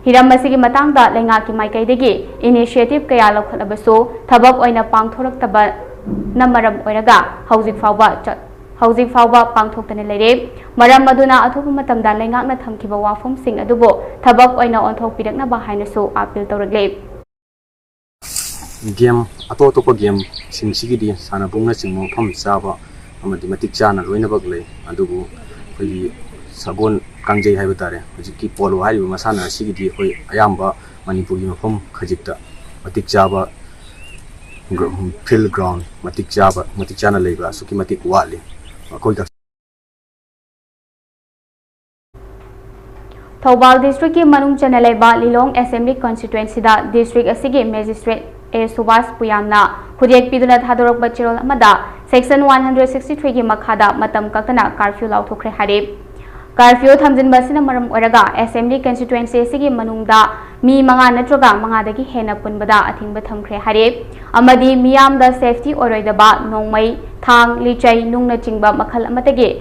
ꯍꯤꯔꯝ ꯑꯁꯤꯒꯤ ꯃꯇꯥꯡꯗ ꯂꯩꯉꯥꯛꯀꯤ ꯃꯥꯏꯀꯩꯗꯒꯤ ꯏꯅꯤꯁꯤꯌꯦꯇꯤꯚ ꯀꯌꯥ ꯂꯧꯈꯠꯂꯕꯁꯨ ꯊꯕꯛ ꯑꯣꯏꯅ ꯄꯥꯡꯊꯣꯔꯛꯇꯕꯅ ꯃꯔꯝ ꯑꯣꯏꯔꯒ ꯍꯧꯖꯤꯛ ꯐꯥꯎꯕ ꯆꯠ-, ꯍꯧꯖꯤꯛ ꯐꯥꯎꯕ ꯄꯥꯡꯊꯣꯛꯇꯅ ꯂꯩꯔꯦ꯫ ꯃꯔꯝ ꯑꯗꯨꯅ ꯑꯊꯨꯕ ꯃꯇꯝꯗ ꯂꯩꯉꯥꯛꯅ ꯊꯝꯈꯤꯕ ꯋꯥꯐꯝꯁꯤꯡ ꯑꯗꯨꯕꯨ ꯊꯕꯛ ꯑꯣꯏꯅ ꯑꯣꯟꯊꯣꯛꯄꯤꯔꯛꯅꯕ ꯍꯥꯏꯅꯁꯨ ꯑꯥꯄꯤꯜ ꯇꯧꯔꯛꯂꯤ꯫ ꯒꯦꯝ, ꯑꯇꯣꯞ ꯑꯇꯣꯞꯄ ꯒꯦꯝꯁꯤꯡꯁꯤꯒꯤꯗꯤ ꯁꯥꯟꯅꯕꯨꯡꯅꯆꯤꯡꯕ ꯃꯐꯝ ꯆꯥꯕ ꯑꯃꯗꯤ ꯃꯇꯤꯛ ꯆꯥꯅ ꯂꯣꯏꯅꯃꯛ ꯂꯩ, ꯑꯗꯨꯕꯨ ꯑꯩꯈꯣꯏꯒꯤ ꯁꯒꯣꯜ ꯀꯥꯡꯖꯩ ꯍꯥꯏꯕ ꯇꯥꯔꯦ, ꯍꯧꯖꯤꯛꯀꯤ ꯄꯣꯂꯣ ꯍꯥꯏꯔꯤꯕ ꯃꯁꯥꯟꯅ ꯑꯁꯤꯒꯤꯗꯤ ꯑꯩꯈꯣꯏ ꯑꯌꯥꯝꯕ ꯃꯅꯤꯄꯨꯔꯒꯤ ꯃꯐꯝ ꯈꯖꯤꯛꯇ ꯃꯇꯤꯛ ꯆꯥꯕ ꯒ꯭ꯔ-, ꯐꯤꯜ ꯒ꯭ꯔꯥꯎꯟ ꯃꯇꯤꯛ ꯆꯥꯕ, ꯃꯇꯤꯛ ꯆꯥꯅ ꯂꯩꯕ ꯑꯁꯨꯛꯀꯤ ꯃꯇꯤꯛ ꯋꯥꯠꯂꯤ꯫ ꯑꯩꯈꯣꯏ ꯀꯛ- ꯊꯧꯕꯥꯜ districtꯀꯤ ꯃꯅꯨꯡ ꯆꯟꯅ ꯂꯩꯕ ꯂꯤꯂꯣꯡ Assembly Constituencyꯗ district ꯑꯁꯤꯒꯤ Magistrate ꯑꯦ ꯁꯨꯕꯥꯁ ꯄꯨꯌꯥꯝꯅ ꯈꯨꯗꯦꯛ ꯄꯤꯗꯨꯅ ꯊꯥꯗꯣꯔꯛꯄ ꯆꯦꯔꯣꯜ ꯑꯃꯗ Section one hundred sixty threeꯒꯤ ꯃꯈꯥꯗ ꯃꯇꯝ ꯀꯛꯇꯅ curfew ꯂꯥꯎꯊꯣꯛꯈ꯭ꯔꯦ ꯍꯥꯏꯔꯤ꯫ Curfew ꯊꯝꯖꯤꯟꯕ ꯑꯁꯤꯅ ꯃꯔꯝ ꯑꯣꯏꯔꯒ Assembly Constituency ꯑꯁꯤꯒꯤ ꯃꯅꯨꯡꯗ ꯃꯤ ꯃꯉꯥ ꯅꯠꯇ꯭ꯔꯒ ꯃꯉꯥꯗꯒꯤ ꯍꯦꯟꯅ ꯄꯨꯟꯕꯗ ꯑꯊꯤꯡꯕ ꯊꯝꯈ꯭ꯔꯦ ꯍꯥꯏꯔꯤ꯫ ꯑꯃꯗꯤ ꯃꯤꯌꯥꯝꯗ safety ꯑꯣꯏꯔꯣꯏꯗꯕ ꯅꯣꯡꯃꯩ, ꯊꯥꯡ, ꯂꯤꯆꯩ, ꯅꯨꯡꯅꯆꯤꯡꯕ ꯃꯈꯜ ꯑꯃꯠꯇꯒꯤ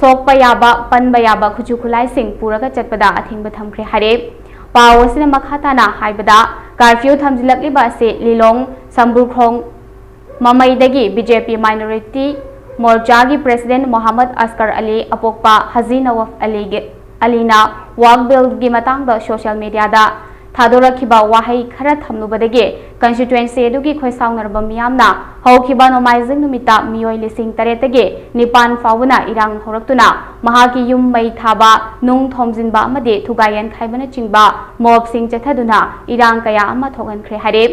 ꯁꯣꯛꯄ ꯌꯥꯕ, ꯄꯟꯕ ꯌꯥꯕ ꯈꯨꯠꯁꯨ ꯈꯨꯠꯂꯥꯏꯁꯤꯡ ꯄꯨꯔꯒ ꯆꯠꯄꯗ ꯑꯊꯤꯡꯕ ꯊꯝꯈ꯭ꯔꯦ ꯍꯥꯏꯔꯤ꯫ ꯄꯥꯎ ꯑꯁꯤꯅ ꯃꯈꯥ ꯇꯥꯅ ꯍꯥꯏꯕꯗ, curfew ꯊꯝꯖꯤꯜꯂꯛꯂꯤꯕ ꯑꯁꯤ ꯂꯤꯂꯣꯡ ꯁꯝꯕꯨꯔꯈꯣꯡ ꯃꯃꯩꯗꯒꯤ BJP Minority Morchaꯒꯤ President ꯃꯣꯍꯝꯃꯗ ꯑꯁꯀꯔ ꯑꯂꯤ ꯑꯄꯣꯛꯄ ꯍꯖꯤ ꯅꯋꯐ ꯑꯂꯤꯒꯤ, ꯑꯂꯤꯅ Waqf Billꯒꯤ ꯃꯇꯥꯡꯗ social mediaꯗ ꯊꯥꯗꯣꯔꯛꯈꯤꯕ ꯋꯥꯍꯩ ꯈꯔ ꯊꯝꯂꯨꯕꯗꯒꯤ constituency ꯑꯗꯨꯒꯤ ꯈꯣꯏꯁꯥꯎꯅꯔꯕ ꯃꯤꯌꯥꯝꯅ ꯍꯧꯈꯤꯕ ꯅꯣꯡꯃꯥꯏꯖꯤꯡ ꯅꯨꯃꯤꯠꯇ ꯃꯤꯑꯣꯏ ꯂꯤꯁꯤꯡ ꯇꯔꯦꯠꯇꯒꯤ ꯅꯤꯄꯥꯟ ꯐꯥꯎꯕꯅ ꯏꯔꯥꯡ ꯍꯧꯔꯛꯇꯨꯅ ꯃꯍꯥꯛꯀꯤ ꯌꯨꯝ ꯃꯩ ꯊꯥꯕ, ꯅꯨꯡ ꯊꯣꯝꯖꯤꯟꯕ ꯑꯃꯗꯤ ꯊꯨꯒꯥꯏ ꯌꯥꯟꯈꯥꯏꯕꯅꯆꯤꯡꯕ mobꯁꯤꯡ ꯆꯠꯊꯗꯨꯅ ꯏꯔꯥꯡ ꯀꯌꯥ ꯑꯃ ꯊꯣꯛꯍꯟꯈ꯭ꯔꯦ ꯍꯥꯏꯔꯤ꯫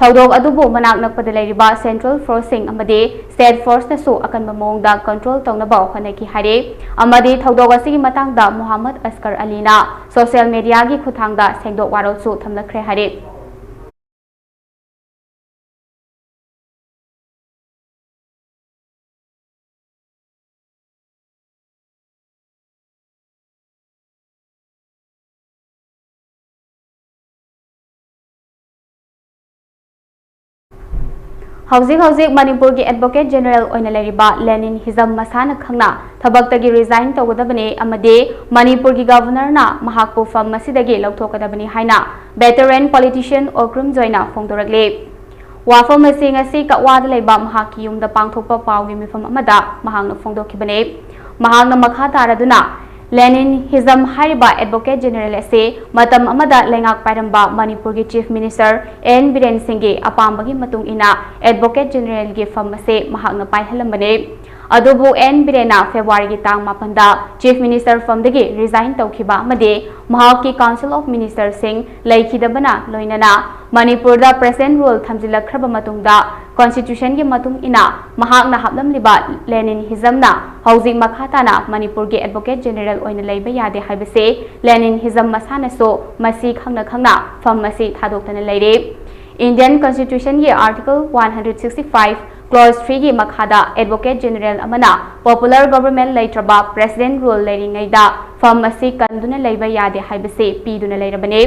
ꯊꯧꯗꯣꯛ ꯑꯗꯨꯕꯨ ꯃꯅꯥꯛ ꯅꯛꯄꯗ ꯂꯩꯔꯤꯕ central forceꯁꯤꯡ ꯑꯃꯗꯤ state forceꯅꯁꯨ ꯑꯀꯟꯕ ꯃꯑꯣꯡꯗ control ꯇꯧꯅꯕ ꯍꯣꯠꯅꯈꯤ ꯍꯥꯏꯔꯤ꯫ ꯑꯃꯗꯤ ꯊꯧꯗꯣꯛ ꯑꯁꯤꯒꯤ ꯃꯇꯥꯡꯗ ꯃꯣꯍꯝꯃꯗ ꯑꯁꯀꯔ ꯑꯂꯤꯅ social mediaꯒꯤ ꯈꯨꯠꯊꯥꯡꯗ ꯁꯦꯡꯗꯣꯛ ꯋꯥꯔꯣꯜꯁꯨ ꯊꯝꯂꯛꯈ꯭ꯔꯦ ꯍꯥꯏꯔꯤ꯫ ꯍꯧꯖꯤꯛ ꯍꯧꯖꯤꯛ ꯃꯅꯤꯄꯨꯔꯒꯤ Advocate General ꯑꯣꯏꯅ ꯂꯩꯔꯤꯕ ꯂꯦꯅꯤꯟ ꯍꯤꯖꯝ ꯃꯁꯥꯅ ꯈꯪꯅ ꯊꯕꯛꯇꯒꯤ resign ꯇꯧꯒꯗꯕꯅꯤ ꯑꯃꯗꯤ ꯃꯅꯤꯄꯨꯔꯒꯤ Governorꯅ ꯃꯍꯥꯛꯄꯨ ꯐꯝ ꯑꯁꯤꯗꯒꯤ ꯂꯧꯊꯣꯛꯀꯗꯕꯅꯤ ꯍꯥꯏꯅ veteran politician ꯑꯣꯀ꯭ꯔꯨꯝ ꯖꯣꯏꯅ ꯐꯣꯡꯗꯣꯔꯛꯂꯤ꯫ ꯋꯥꯐꯝ ꯑꯁꯤ ꯉꯁꯤ ꯀꯛꯋꯥꯗ ꯂꯩꯕ ꯃꯍꯥꯛꯀꯤ ꯌꯨꯝꯗ ꯄꯥꯡꯊꯣꯛꯄ ꯄꯥꯎꯒꯤ ꯃꯤꯐꯝ ꯑꯃꯗ ꯃꯍꯥꯛꯅ ꯐꯣꯡꯗꯣꯛꯈꯤꯕꯅꯤ꯫ ꯃꯍꯥꯛꯅ ꯃꯈꯥ ꯇꯥꯔꯗꯨꯅ, ꯂꯦꯅꯤꯟ ꯍꯤꯖꯝ ꯍꯥꯏꯔꯤꯕ Advocate General ꯑꯁꯤ ꯃꯇꯝ ꯑꯃꯗ ꯂꯩꯉꯥꯛ ꯄꯥꯏꯔꯝꯕ ꯃꯅꯤꯄꯨꯔꯒꯤ Chief Minister ꯑꯦꯟ ꯕꯤꯔꯦꯟ ꯁꯤꯡꯒꯤ ꯑꯄꯥꯝꯕꯒꯤ ꯃꯇꯨꯡ ꯏꯟꯅ Advocate Generalꯒꯤ ꯐꯝ ꯑꯁꯤ ꯃꯍꯥꯛꯅ ꯄꯥꯏꯍꯜꯂꯝꯕꯅꯤ꯫ ꯑꯗꯨꯕꯨ ꯑꯦꯟ ꯕꯤꯔꯦꯟꯅ ꯐꯦꯕ꯭ꯔꯨꯋꯥꯔꯤꯒꯤ ꯇꯥꯡ ꯃꯥꯄꯟꯗ Chief Minister ꯐꯝꯗꯒꯤ resign ꯇꯧꯈꯤꯕ ꯑꯃꯗꯤ ꯃꯍꯥꯛꯀꯤ Council of Ministerꯁꯤꯡ ꯂꯩꯈꯤꯗꯕꯅ ꯂꯣꯏꯅꯅ ꯃꯅꯤꯄꯨꯔꯗ President Rule ꯊꯝꯖꯤꯜꯂꯛꯈ꯭ꯔꯕ ꯃꯇꯨꯡꯗ Constitutionꯒꯤ ꯃꯇꯨꯡ ꯏꯟꯅ ꯃꯍꯥꯛꯅ ꯍꯥꯞꯂꯝꯂꯤꯕ Leninismꯅ ꯍꯧꯖꯤꯛ ꯃꯈꯥ ꯇꯥꯅ ꯃꯅꯤꯄꯨꯔꯒꯤ Advocate General ꯑꯣꯏꯅ ꯂꯩꯕ ꯌꯥꯗꯦ ꯍꯥꯏꯕꯁꯤ Leninism ꯃꯁꯥꯅꯁꯨ ꯃꯁꯤ ꯈꯪꯅ ꯈꯪꯅ ꯐꯝ ꯑꯁꯤ ꯊꯥꯗꯣꯛꯇꯅ ꯂꯩꯔꯦ꯫ Indian Constitutionꯒꯤ Article one hundred sixty five Clause threeꯒꯤ ꯃꯈꯥꯗ Advocate General ꯑꯃꯅ popular government ꯂꯩꯇ꯭ꯔꯕ President Rule ꯂꯩꯔꯤꯉꯩꯗ ꯐꯝ ꯑꯁꯤ ꯀꯟꯗꯨꯅ ꯂꯩꯕ ꯌꯥꯗꯦ ꯍꯥꯏꯕꯁꯤ ꯄꯤꯗꯨꯅ ꯂꯩꯔꯕꯅꯤ꯫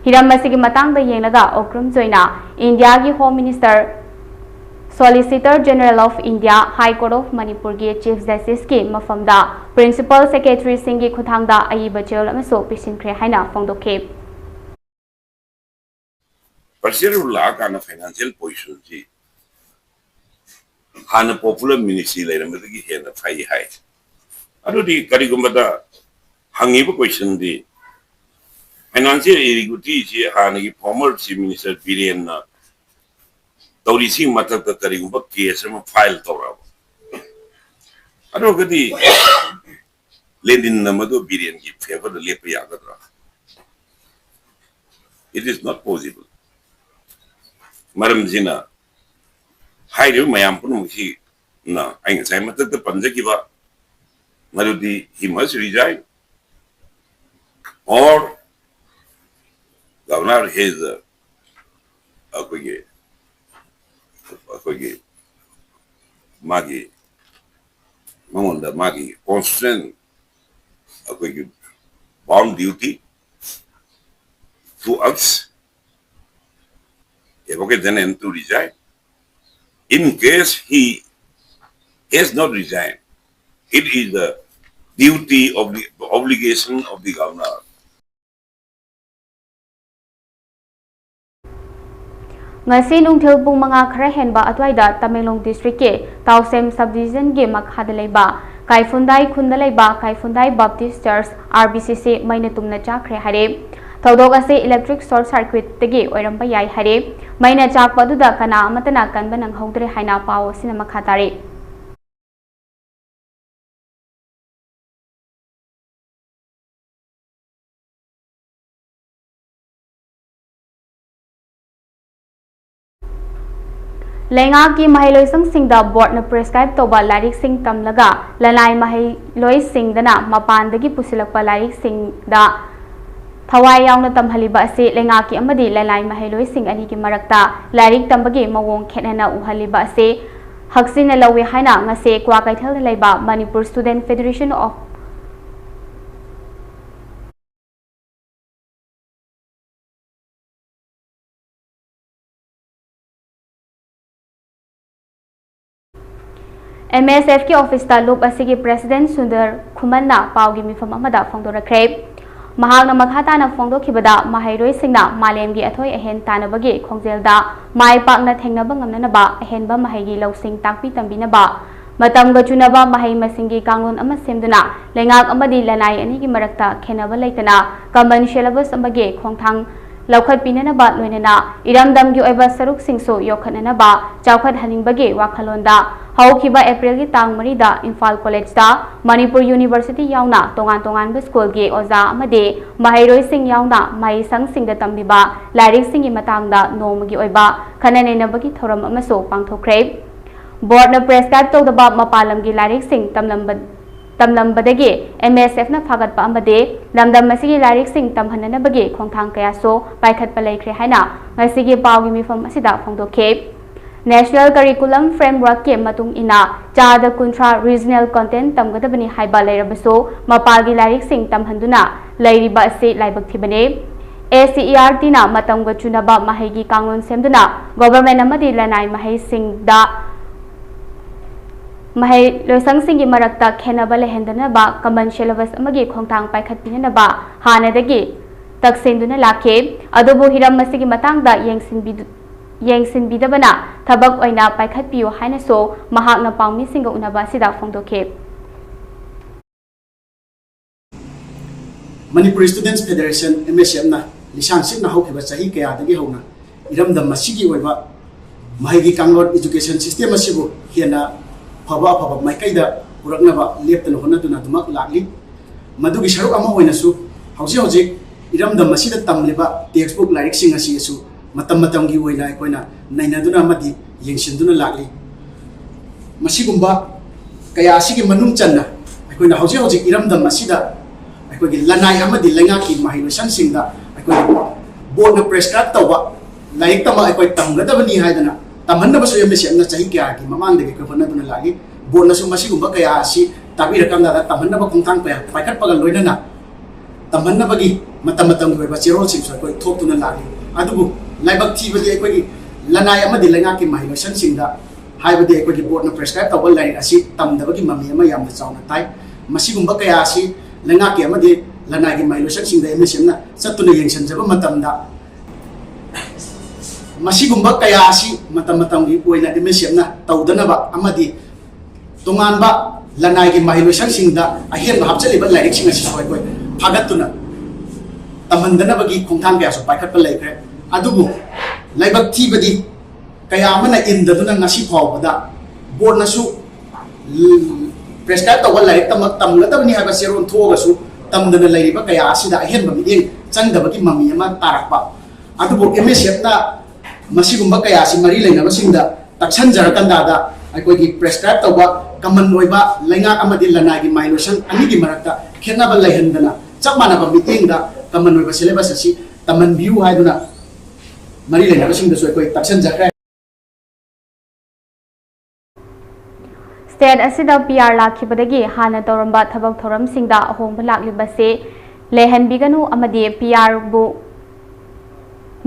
ꯍꯤꯔꯝ ꯑꯁꯤꯒꯤ ꯃꯇꯥꯡꯗ ꯌꯦꯡꯂꯒ ꯑꯣꯀ꯭ꯔꯨꯝ ꯖꯣꯏꯅ ꯏꯟꯗꯤꯌꯥꯒꯤ Home Minister, Solicitor General of India, High Court of ꯃꯅꯤꯄꯨꯔꯒꯤ Chief Justiceꯀꯤ ꯃꯐꯝꯗ Principal Secretaryꯁꯤꯡꯒꯤ ꯈꯨꯠꯊꯥꯡꯗ ꯑꯏꯕ ꯆꯦꯔꯣꯜ ꯑꯃꯁꯨ ꯄꯤꯁꯤꯟꯈ꯭ꯔꯦ ꯍꯥꯏꯅ ꯐꯣꯡꯗꯣꯛꯈꯤ꯫ President Rule ꯂꯥꯛꯑꯀꯥꯟꯗ financial positionꯁꯤ ꯍꯥꯟꯅ popular ministry ꯂꯩꯔꯝꯕꯗꯒꯤ ꯍꯦꯟꯅ ꯐꯩ ꯍꯥꯏ꯫ ꯑꯗꯨꯗꯤ ꯀꯔꯤꯒꯨꯝꯕꯗ ꯍꯪꯉꯤꯕ questionꯗꯤ financial irregularityꯁꯤ ꯍꯥꯟꯅꯒꯤ former Chief Minister ꯕꯤꯔꯦꯟꯅ ꯇꯧꯔꯤꯁꯤꯒꯤ ꯃꯊꯛꯇ ꯀꯔꯤꯒꯨꯝꯕ case ꯑꯃ file ꯇꯧꯔꯛꯑꯕ ꯑꯗꯨꯒꯗꯤ ꯂꯦꯅꯤꯟꯅ ꯃꯗꯨ ꯕꯤꯔꯦꯟꯒꯤ favorꯗ ꯂꯦꯞꯄ ꯌꯥꯒꯗ꯭ꯔꯥ? It is not possible. ꯃꯔꯝꯁꯤꯅ ꯍꯥꯏꯔꯤꯕ ꯃꯌꯥꯝ ꯄꯨꯝꯅꯃꯛꯁꯤꯅ ꯑꯩ ꯉꯁꯥꯏ ꯃꯊꯛꯇ ꯄꯟꯖꯈꯤꯕ ꯃꯗꯨꯗꯤ he must resign or Governor has ꯑꯩꯈꯣꯏꯒꯤ ꯑꯩꯈꯣꯏꯒꯤ ꯃꯥꯒꯤ ꯃꯉꯣꯟꯗ ꯃꯥꯒꯤ constitution ꯑꯩꯈꯣꯏꯒꯤ bound duty to us, Advocate General, to resign. In case he has not resigned, it is the duty of the obligation of the governor. ꯉꯁꯤ ꯅꯨꯡꯊꯤꯜ ꯄꯨꯡ ꯃꯉꯥ ꯈꯔ ꯍꯦꯟꯕ ꯑꯗꯨꯋꯥꯏꯗ ꯇꯃꯦꯡꯂꯣꯡ districtꯀꯤ ꯇꯥꯎꯁꯦꯝ subdivisionꯒꯤ ꯃꯈꯥꯗ ꯂꯩꯕ ꯀꯥꯏꯐꯨꯟꯗꯥꯏ ꯈꯨꯟꯗ ꯂꯩꯕ ꯀꯥꯏꯐꯨꯟꯗꯥꯏ Baptist Church, R B C C, ꯃꯩꯅ ꯇꯨꯝꯅ ꯆꯥꯛꯈ꯭ꯔꯦ ꯍꯥꯏꯔꯦ꯫ ꯊꯧꯗꯣꯛ ꯑꯁꯤ electric short circuitꯇꯒꯤ ꯑꯣꯏꯔꯝꯕ ꯌꯥꯏ ꯍꯥꯏꯔꯦ꯫ ꯃꯩꯅ ꯆꯥꯛꯄ ꯑꯗꯨꯗ ꯀꯅꯥ ꯑꯃꯠꯇꯅ ꯀꯟꯕ ꯅꯪꯍꯧꯗ꯭ꯔꯦ ꯍꯥꯏꯅ ꯄꯥꯎ ꯑꯁꯤꯅ ꯃꯈꯥ ꯇꯥꯔꯤ꯫ ꯂꯩꯉꯥꯛꯀꯤ ꯃꯍꯩꯂꯣꯏꯁꯪꯁꯤꯡꯗ ꯕꯣꯔꯗꯅ ꯄ꯭ꯔꯦꯁꯀ꯭ꯔꯥꯏꯕ ꯇꯧꯕ ꯂꯥꯏꯔꯤꯛꯁꯤꯡ ꯇꯝꯂꯒ ꯂꯅꯥꯏ ꯃꯍꯩꯂꯣꯏꯁꯤꯡꯗꯅ ꯃꯄꯥꯟꯗꯒꯤ ꯄꯨꯁꯤꯜꯂꯛꯄ ꯂꯥꯏꯔꯤꯛꯁꯤꯡꯗ ꯊꯋꯥꯏ ꯌꯥꯎꯅ ꯇꯝꯍꯜꯂꯤꯕ ꯑꯁꯤ ꯂꯩꯉꯥꯛꯀꯤ ꯑꯃꯗꯤ ꯂꯅꯥꯏ ꯃꯍꯩꯂꯣꯏꯁꯤꯡ ꯑꯅꯤꯒꯤ ꯃꯔꯛꯇ ꯂꯥꯏꯔꯤꯛ ꯇꯝꯕꯒꯤ ꯃꯑꯣꯡ ꯈꯦꯠꯅꯅ ꯎꯍꯜꯂꯤꯕ ꯑꯁꯤ ꯍꯛꯆꯤꯟꯅ ꯂꯧꯏ ꯍꯥꯏꯅ ꯉꯁꯤ ꯀ꯭ꯋꯥꯀꯩꯊꯦꯜꯗ ꯂꯩꯕ Manipur Student Federation of M S F ꯀꯤ ꯑꯣꯐꯤꯁꯇ ꯂꯨꯞ ꯑꯁꯤꯒꯤ ꯄ꯭ꯔꯦꯁꯤꯗꯦꯟꯠ ꯁꯨꯟꯗꯔ ꯈꯨꯃꯟꯅ ꯄꯥꯎꯒꯤ ꯃꯤꯐꯝ ꯑꯃꯗ ꯐꯣꯡꯗꯣꯔꯛꯈ꯭ꯔꯦ꯫ ꯃꯍꯥꯛꯅ ꯃꯈꯥ ꯇꯥꯅ ꯐꯣꯡꯗꯣꯛꯈꯤꯕꯗ, ꯃꯍꯩꯔꯣꯏꯁꯤꯡꯅ ꯃꯥꯂꯦꯝꯒꯤ ꯑꯊꯣꯏ ꯑꯍꯦꯟ ꯇꯥꯟꯅꯕꯒꯤ ꯈꯣꯡꯖꯦꯜꯗ ꯃꯥꯏ ꯄꯥꯛꯅ ꯊꯦꯡꯅꯕ ꯉꯝꯅꯅꯕ ꯑꯍꯦꯟꯕ ꯃꯍꯩꯒꯤ ꯂꯧꯁꯤꯡ ꯇꯥꯛꯄꯤ ꯇꯝꯕꯤꯅꯕ, ꯃꯇꯝꯒ ꯆꯨꯅꯕ ꯃꯍꯩ ꯃꯁꯤꯡꯒꯤ ꯀꯥꯡꯂꯣꯟ ꯑꯃ ꯁꯦꯝꯗꯨꯅ ꯂꯩꯉꯥꯛ ꯑꯃꯗꯤ ꯂꯅꯥꯏ ꯑꯅꯤꯒꯤ ꯃꯔꯛꯇ ꯈꯦꯟꯅꯕ ꯂꯩꯇꯅ common syllabus ꯑꯃꯒꯤ ꯈꯣꯡꯊꯥꯡ ꯂꯧꯈꯠꯄꯤꯅꯅꯕ, ꯂꯣꯏꯅꯅ ꯏꯔꯝꯗꯝꯒꯤ ꯑꯣꯏꯕ ꯁꯔꯨꯛꯁꯤꯡꯁꯨ ꯌꯣꯛꯈꯠꯅꯅꯕ ꯆꯥꯎꯈꯠꯍꯟꯅꯤꯡꯕꯒꯤ ꯋꯥꯈꯜꯂꯣꯟꯗ ꯍꯧꯈꯤꯕ ꯑꯦꯄ꯭ꯔꯤꯜꯒꯤ ꯇꯥꯡ ꯃꯔꯤꯗ ꯏꯝꯐꯥꯜ ꯀꯣꯂꯦꯖꯇ ꯃꯅꯤꯄꯨꯔ ꯌꯨꯅꯤꯚꯔꯁꯤꯇꯤ ꯌꯥꯎꯅ ꯇꯣꯉꯥꯟ ꯇꯣꯉꯥꯟꯕ ꯁ꯭ꯀꯨꯜꯒꯤ ꯑꯣꯖꯥ ꯑꯃꯗꯤ ꯃꯍꯩꯔꯣꯏꯁꯤꯡ ꯌꯥꯎꯅ ꯃꯍꯩꯁꯪꯁꯤꯡꯗ ꯇꯝꯂꯤꯕ ꯂꯥꯏꯔꯤꯛꯁꯤꯡꯒꯤ ꯃꯇꯥꯡꯗ ꯅꯣꯡꯃꯒꯤ ꯑꯣꯏꯕ ꯈꯟꯅ ꯅꯩꯅꯕꯒꯤ ꯊꯧꯔꯝ ꯑꯃꯁꯨ ꯄꯥꯡꯊꯣꯛꯈ꯭ꯔꯦ꯫ ꯕꯣꯔꯗꯅ ꯄ꯭ꯔꯦꯁꯀ꯭ꯔꯥꯏꯕ ꯇꯧꯗꯕ ꯃꯄꯥꯟ ꯂꯝꯒꯤ ꯂꯥꯏꯔꯤꯛꯁꯤꯡ ꯇꯝꯂꯝꯕ-, ꯇꯝꯂꯝꯕꯗꯒꯤ M S F ꯅ ꯐꯥꯒꯠꯄ ꯑꯃꯗꯤ ꯂꯝꯗꯝ ꯑꯁꯤꯒꯤ ꯂꯥꯏꯔꯤꯛꯁꯤꯡ ꯇꯝꯍꯟꯅꯅꯕꯒꯤ ꯈꯣꯡꯊꯥꯡ ꯀꯌꯥꯁꯨ ꯄꯥꯏꯈꯠꯄ ꯂꯩꯈ꯭ꯔꯦ ꯍꯥꯏꯅ ꯉꯁꯤꯒꯤ ꯄꯥꯎꯒꯤ ꯃꯤꯐꯝ ꯑꯁꯤꯗ ꯐꯣꯡꯗꯣꯛꯈꯤ꯫ National Curriculum Framework ꯀꯤ ꯃꯇꯨꯡ ꯏꯟꯅ ꯆꯥꯗ ꯀꯨꯟꯊ꯭ꯔꯥ regional content ꯇꯝꯒꯗꯕꯅꯤ ꯍꯥꯏꯕ ꯂꯩꯔꯕꯁꯨ, ꯃꯄꯥꯜꯒꯤ ꯂꯥꯏꯔꯤꯛꯁꯤꯡ ꯇꯝꯍꯟꯗꯨꯅ ꯂꯩꯔꯤꯕ ꯑꯁꯤ ꯂꯥꯏꯕꯛ ꯊꯤꯕꯅꯤ꯫ A C E R T ꯅ ꯃꯇꯝꯒ ꯆꯨꯅꯕ ꯃꯍꯩꯒꯤ ꯀꯥꯡꯂꯣꯟ ꯁꯦꯝꯗꯨꯅ government ꯑꯃꯗꯤ ꯂꯅꯥꯏ ꯃꯍꯩꯁꯤꯡꯗ ꯃꯍꯩ ꯂꯣꯏꯁꯪꯁꯤꯡꯒꯤ ꯃꯔꯛꯇ ꯈꯦꯟꯅꯕ ꯂꯩꯍꯟꯗꯅꯕ common syllabus ꯑꯃꯒꯤ ꯈꯣꯡꯊꯥꯡ ꯄꯥꯏꯈꯠꯄꯤꯅꯅꯕ ꯍꯥꯟꯅꯗꯒꯤ ꯇꯛꯁꯤꯟꯗꯨꯅ ꯂꯥꯛꯈꯤ꯫ ꯑꯗꯨꯕꯨ ꯍꯤꯔꯝ ꯑꯁꯤꯒꯤ ꯃꯇꯥꯡꯗ ꯌꯦꯡꯁꯤꯟꯕꯤꯗꯨ-, ꯌꯦꯡꯁꯤꯟꯕꯤꯗꯕꯅ ꯊꯕꯛ ꯑꯣꯏꯅ ꯄꯥꯏꯈꯠꯄꯤꯌꯨ ꯍꯥꯏꯅꯁꯨ ꯃꯍꯥꯛꯅ ꯄꯥꯎꯃꯤꯁꯤꯡꯒ ꯎꯅꯕ ꯑꯁꯤꯗ ꯐꯣꯡꯗꯣꯛꯈꯤ꯫ Manipur Students Federation, M S F ꯅ ꯂꯤꯁꯥꯡ ꯁꯤꯠꯅ ꯍꯧꯈꯤꯕ ꯆꯍꯤ ꯀꯌꯥꯗꯒꯤ ꯍꯧꯅ ꯏꯔꯝꯗꯝ ꯑꯁꯤꯒꯤ ꯑꯣꯏꯕ ꯃꯍꯩꯒꯤ ꯀꯥꯡꯂꯣꯟ education system ꯑꯁꯤꯕꯨ ꯍꯦꯟꯅ ꯐꯕ ꯑꯐꯕ ꯃꯥꯏꯀꯩꯗ ꯄꯨꯔꯛꯅꯕ ꯂꯦꯞꯇꯅ ꯍꯣꯠꯅꯗꯨꯅ ꯑꯗꯨꯃꯛ ꯂꯥꯛꯂꯤ꯫ ꯃꯗꯨꯒꯤ ꯁꯔꯨꯛ ꯑꯃ ꯑꯣꯏꯅꯁꯨ ꯍꯧꯖꯤꯛ ꯍꯧꯖꯤꯛ ꯏꯔꯝꯗꯝ ꯑꯁꯤꯗ ꯇꯝꯂꯤꯕ textbook ꯂꯥꯏꯔꯤꯛꯁꯤꯡ ꯑꯁꯤ ꯑꯁꯨ ꯃꯇꯝ ꯃꯇꯝꯒꯤ ꯑꯣꯏꯅ ꯑꯩꯈꯣꯏꯅ ꯅꯩꯅꯗꯨꯅ ꯑꯃꯗꯤ ꯌꯦꯡꯁꯤꯟꯗꯨꯅ ꯂꯥꯛꯂꯤ꯫ ꯃꯁꯤꯒꯨꯝꯕ ꯀꯌꯥ ꯑꯁꯤꯒꯤ ꯃꯅꯨꯡ ꯆꯟꯅ ꯑꯩꯈꯣꯏꯅ ꯍꯧꯖꯤꯛ ꯍꯧꯖꯤꯛ ꯏꯔꯝꯗꯝ ꯑꯁꯤꯗ ꯑꯩꯈꯣꯏꯒꯤ ꯂꯅꯥꯏ ꯑꯃꯗꯤ ꯂꯩꯉꯥꯛꯀꯤ ꯃꯍꯩꯂꯣꯏꯁꯪꯁꯤꯡꯗ ꯑꯩꯈꯣꯏ ꯕꯣꯔꯗꯅ ꯄ꯭ꯔꯦꯁꯀ꯭ꯔꯥꯏꯕ ꯇꯧꯕ ꯂꯥꯏꯔꯤꯛ ꯇꯝꯕ ꯑꯩꯈꯣꯏ ꯇꯝꯒꯗꯕꯅꯤ ꯍꯥꯏꯗꯅ ꯇꯝꯍꯟꯅꯕꯁꯨ ꯑꯦꯝ ꯑꯦꯁ ꯑꯦꯐꯅ ꯆꯍꯤ ꯀꯌꯥꯒꯤ ꯃꯃꯥꯡꯗꯒꯤ ꯑꯩꯈꯣꯏ ꯍꯣꯠꯅꯗꯨꯅ ꯂꯥꯛꯂꯤ꯫ ꯕꯣꯔꯗꯅꯁꯨ ꯃꯁꯤꯒꯨꯝꯕ ꯀꯌꯥ ꯑꯁꯤ ꯇꯥꯕꯤꯔꯀꯥꯟꯗ ꯇꯝꯍꯟꯅꯕ ꯈꯣꯡꯊꯥꯡ ꯀꯌꯥ ꯄꯥꯏꯈꯠꯄꯒ ꯂꯣꯏꯅꯅ ꯇꯝꯍꯟꯅꯕꯒꯤ ꯃꯇꯝ ꯃꯇꯝꯒꯤ ꯑꯣꯏꯕ ꯆꯦꯔꯣꯜꯁꯤꯡꯁꯨ ꯑꯩꯈꯣꯏ ꯊꯣꯛꯇꯨꯅ ꯂꯥꯛꯂꯤ꯫ ꯑꯗꯨꯕꯨ ꯂꯥꯏꯕꯛ ꯊꯤꯕꯗꯤ ꯑꯩꯈꯣꯏꯒꯤ ꯂꯅꯥꯏ ꯑꯃꯗꯤ ꯂꯩꯉꯥꯛꯀꯤ ꯃꯍꯩꯂꯣꯏꯁꯪꯁꯤꯡꯗ ꯍꯥꯏꯕꯗꯤ ꯑꯩꯈꯣꯏꯒꯤ ꯕꯣꯔꯗꯅ ꯄ꯭ꯔꯦꯁꯀ꯭ꯔꯥꯏꯕ ꯇꯧꯕ ꯂꯥꯏꯔꯤꯛ ꯑꯁꯤ ꯇꯝꯗꯕꯒꯤ ꯃꯃꯤ ꯑꯃ ꯌꯥꯝꯅ ꯆꯥꯎꯅ ꯇꯥꯏ꯫ ꯃꯁꯤꯒꯨꯝꯕ ꯀꯌꯥ ꯑꯁꯤ ꯂꯩꯉꯥꯛꯀꯤ ꯑꯃꯗꯤ ꯂꯅꯥꯏꯒꯤ ꯃꯍꯩꯂꯣꯏꯁꯪꯁꯤꯡꯗ ꯑꯦꯝ ꯑꯦꯁ ꯑꯦꯝꯅ ꯆꯠꯇꯨꯅ ꯌꯦꯡꯁꯤꯟꯖꯕ ꯃꯇꯝꯗ ꯃꯁꯤꯒꯨꯝꯕ ꯀꯌꯥ ꯑꯁꯤ ꯃꯇꯝ ꯃꯇꯝꯒꯤ ꯑꯣꯏꯅ ꯑꯦꯝ ꯑꯦꯁ ꯑꯦꯝꯅ ꯇꯧꯗꯅꯕ ꯑꯃꯗꯤ ꯇꯣꯉꯥꯟꯕ ꯂꯅꯥꯏꯒꯤ ꯃꯍꯩꯂꯣꯏꯁꯪꯁꯤꯡꯗ ꯑꯍꯦꯟꯕ ꯍꯥꯞꯆꯜꯂꯤꯕ ꯂꯥꯏꯔꯤꯛꯁꯤꯡ ꯑꯁꯤꯁꯨ ꯑꯩꯈꯣꯏ ꯐꯥꯒꯠꯇꯨꯅ ꯇꯝꯍꯟꯗꯅꯕꯒꯤ ꯈꯣꯡꯊꯥꯡ ꯀꯌꯥꯁꯨ ꯄꯥꯏꯈꯠꯄ ꯂꯩꯈ꯭ꯔꯦ꯫ ꯑꯗꯨꯕꯨ ꯂꯥꯏꯕꯛ ꯊꯤꯕꯗꯤ ꯀꯌꯥ ꯑꯃꯅ ꯏꯟꯗꯗꯨꯅ ꯉꯁꯤ ꯐꯥꯎꯕꯗ ꯕꯣꯔꯗꯅꯁꯨ ꯄ꯭ꯔꯦꯁꯀ꯭ꯔꯥꯏꯕ ꯇꯧꯕ ꯂꯥꯏꯔꯤꯛ ꯇꯝꯃꯛ ꯇꯝꯒꯗꯕꯅꯤ ꯍꯥꯏꯕ ꯆꯦꯔꯣꯜ ꯊꯣꯛꯑꯒꯁꯨ ꯇꯝꯗꯅ ꯂꯩꯔꯤꯕ ꯀꯌꯥ ꯑꯁꯤꯗ ꯑꯍꯦꯟꯕ ꯃꯤꯠꯌꯦꯡ ꯆꯪꯗꯕꯒꯤ ꯃꯃꯤ ꯑꯃ ꯇꯥꯔꯛꯄ꯫ ꯑꯗꯨꯕꯨ ꯑꯦꯝ ꯑꯦꯁ ꯑꯦꯐꯅ ꯃꯁꯤꯒꯨꯝꯕ ꯀꯌꯥ ꯑꯁꯤ ꯃꯔꯤ ꯂꯩꯅꯕꯁꯤꯡꯗ ꯇꯛꯁꯟꯖꯔꯀꯥꯟꯗ ꯑꯩꯈꯣꯏꯒꯤ ꯄ꯭ꯔꯦꯁꯀ꯭ꯔꯥꯏꯕ ꯇꯧꯕ ꯀꯃꯟ ꯑꯣꯏꯕ ꯂꯩꯉꯥꯛ ꯑꯃꯗꯤ ꯂꯅꯥꯏꯒꯤ ꯃꯍꯩꯂꯣꯏꯁꯪ ꯑꯅꯤꯒꯤ ꯃꯔꯛꯇ ꯈꯦꯠꯅꯕ ꯂꯩꯍꯟꯗꯅ ꯆꯞ ꯃꯥꯟꯅꯕ ꯃꯤꯠꯌꯦꯡꯗ ꯀꯃꯟ ꯑꯣꯏꯕ ꯁꯤꯂꯦꯕꯁ ꯑꯁꯤ ꯇꯝꯍꯟꯕꯤꯌꯨ ꯍꯥꯏꯗꯨꯅ ꯃꯔꯤ ꯂꯩꯅꯕꯁꯤꯡꯗꯁꯨ ꯑꯩꯈꯣꯏ ꯇꯛꯁꯟꯖꯈ꯭ꯔꯦ꯫ ꯁ꯭ꯇꯦꯠ ꯑꯁꯤꯗ ꯄꯤ ꯑꯥꯔ ꯂꯥꯛꯈꯤꯕꯗꯒꯤ ꯍꯥꯟꯅ ꯇꯧꯔꯝꯕ ꯊꯕꯛ ꯊꯧꯔꯝꯁꯤꯡꯗ ꯑꯍꯣꯡꯕ ꯂꯥꯛꯂꯤꯕꯁꯤ ꯂꯩꯍꯟꯕꯤꯒꯅꯨ ꯑꯃꯗꯤ ꯄꯤ ꯑꯥꯔꯕꯨ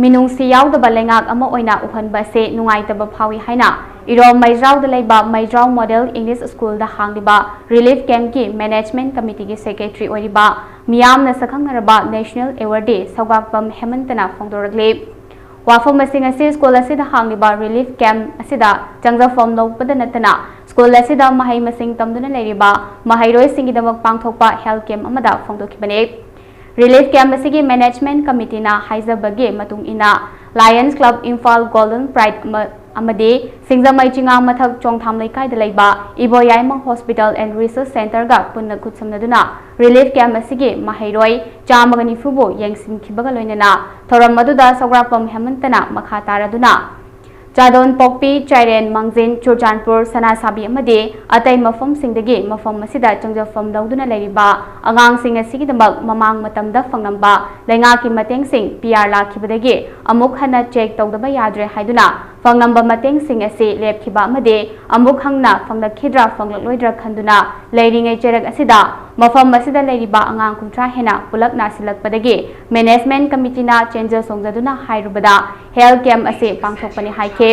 ꯃꯤꯅꯨꯡꯁꯤ ꯌꯥꯎꯗꯕ ꯂꯩꯉꯥꯛ ꯑꯃ ꯑꯣꯏꯅ ꯎꯍꯟꯕ ꯑꯁꯤ ꯅꯨꯡꯉꯥꯏꯇꯕ ꯐꯥꯎꯏ ꯍꯥꯏꯅ ꯏꯔꯣꯝ ꯃꯩꯖ꯭ꯔꯥꯎꯗ ꯂꯩꯕ ꯃꯩꯖ꯭ꯔꯥꯎ ꯃꯣꯗꯦꯜ ꯏꯪꯂꯤꯁ ꯁ꯭ꯀꯨꯜꯗ ꯍꯥꯡꯂꯤꯕ ꯔꯤꯂꯤꯐ ꯀꯦꯝꯞꯀꯤ ꯃꯦꯅꯦꯖꯃꯦꯟꯠ ꯀꯃꯤꯇꯤꯒꯤ ꯁꯦꯀ꯭ꯔꯦꯇꯔꯤ ꯑꯣꯏꯔꯤꯕ ꯃꯤꯌꯥꯝꯅ ꯁꯛꯈꯪꯅꯔꯕ ꯅꯦꯁꯅꯦꯜ ꯑꯦꯋꯥꯔꯗꯤ ꯁꯧꯒꯥꯛꯄꯝ ꯍꯦꯃꯟꯇꯅ ꯐꯣꯡꯗꯣꯔꯛꯂꯤ꯫ ꯋꯥꯐꯝꯁꯤꯡ ꯑꯁꯤ ꯁ꯭ꯀꯨꯜ ꯑꯁꯤꯗ ꯍꯥꯡꯂꯤꯕ ꯔꯤꯂꯤꯐ ꯀꯦꯝꯞ ꯑꯁꯤꯗ ꯆꯪꯖꯐꯝ ꯂꯧꯕꯗ ꯅꯠꯇꯅ ꯁ꯭ꯀꯨꯜ ꯑꯁꯤꯗ ꯃꯍꯩ ꯃꯁꯤꯡ ꯇꯝꯗꯨꯅ ꯂꯩꯔꯤꯕ ꯃꯍꯩꯔꯣꯏꯁꯤꯡꯒꯤꯗꯃꯛ ꯄꯥꯡꯊꯣꯛꯄ ꯍꯦꯜꯊ ꯀꯦꯝꯞ ꯑꯃꯗ ꯐꯣꯡꯗꯣꯛꯈꯤꯕꯅꯤ꯫ ꯔꯤꯂꯤꯐ ꯀꯦꯝꯞ ꯑꯁꯤꯒꯤ ꯃꯦꯅꯦꯖꯃꯦꯟꯠ ꯀꯃꯤꯇꯤꯅ ꯍꯥꯏꯖꯕꯒꯤ ꯃꯇꯨꯡ ꯏꯟꯅ ꯂꯥꯌꯟꯁ ꯀ꯭ꯂꯕ ꯏꯝꯐꯥꯜ ꯒꯣꯜꯗꯟ ꯄ꯭ꯔꯥꯏꯗ ꯑꯃ-, ꯑꯃꯗꯤ ꯁꯤꯡꯖꯃꯩ ꯆꯤꯉꯥ ꯃꯊꯛ ꯆꯣꯡꯊꯥꯝ ꯂꯩꯀꯥꯏꯗ ꯂꯩꯕ ꯏꯕꯣꯌꯥꯏꯃ ꯍꯣꯁꯄꯤꯇꯥꯜ ꯑꯦꯟ ꯔꯤꯁꯔꯁ ꯁꯦꯟꯇꯔꯒ ꯄꯨꯟꯅ ꯈꯨꯠꯁꯝꯅꯗꯨꯅ ꯔꯤꯂꯤꯐ ꯀꯦꯝꯞ ꯑꯁꯤꯒꯤ ꯃꯍꯩꯔꯣꯏ ꯆꯥꯝꯃꯒ ꯅꯤꯐꯨꯕꯨ ꯌꯦꯡꯁꯤꯟꯈꯤꯕꯒ ꯂꯣꯏꯅꯅ ꯊꯧꯔꯝ ꯑꯗꯨꯗ ꯁꯧꯒ꯭ꯔꯥꯛꯄꯝ ꯍꯦꯃꯟꯇꯅ ꯃꯈꯥ ꯇꯥꯔꯗꯨꯅ ꯆꯥꯗꯣꯟ ꯄꯣꯛꯄꯤ, ꯆꯥꯏꯔꯦꯟ, ꯃꯥꯡꯖꯤꯟ, ꯆꯨꯔꯆꯥꯟꯄꯨꯔ, ꯁꯅꯥꯁꯥꯕꯤ ꯑꯃꯗꯤ ꯑꯇꯩ ꯃꯐꯝꯁꯤꯡꯗꯒꯤ ꯃꯐꯝ ꯑꯁꯤꯗ ꯆꯪꯖꯐꯝ ꯂꯧꯗꯨꯅ ꯂꯩꯔꯤꯕ ꯑꯉꯥꯡꯁꯤꯡ ꯑꯁꯤꯒꯤꯗꯃꯛ ꯃꯃꯥꯡ ꯃꯇꯝꯗ ꯐꯪꯂꯝꯕ ꯂꯩꯉꯥꯛꯀꯤ ꯃꯇꯦꯡꯁꯤꯡ ꯄꯤ ꯑꯥꯔ ꯂꯥꯛꯈꯤꯕꯗꯒꯤ ꯑꯃꯨꯛ ꯍꯟꯅ ꯆꯦꯛ ꯇꯧꯗꯕ ꯌꯥꯗ꯭ꯔꯦ ꯍꯥꯏꯗꯨꯅ ꯐꯪꯂꯝꯕ ꯃꯇꯦꯡꯁꯤꯡ ꯑꯁꯤ ꯂꯦꯞꯈꯤꯕ ꯑꯃꯗꯤ ꯑꯃꯨꯛ ꯍꯟꯅ ꯐꯪꯂꯛꯈꯤꯗ꯭ꯔꯥ ꯐꯪꯂꯛꯂꯣꯏꯗ꯭ꯔꯥ ꯈꯟꯗꯨꯅ ꯂꯩꯔꯤꯉꯩ ꯆꯩꯔꯛ ꯑꯁꯤꯗ ꯃꯐꯝ ꯑꯁꯤꯗ ꯂꯩꯔꯤꯕ ꯑꯉꯥꯡ ꯀꯨꯟꯊ꯭ꯔꯥ ꯍꯦꯟꯅ ꯄꯨꯂꯞ ꯅꯥꯁꯤꯜꯂꯛꯄꯗꯒꯤ ꯃꯦꯅꯦꯖꯃꯦꯟꯠ ꯀꯃꯤꯇꯤꯅ ꯆꯦꯟꯖ ꯆꯣꯡꯖꯗꯨꯅ ꯍꯥꯏꯔꯨꯕꯗ ꯍꯦꯜꯊ ꯀꯦꯝꯞ ꯑꯁꯤ ꯄꯥꯡꯊꯣꯛꯄꯅꯤ ꯍꯥꯏꯈꯤ꯫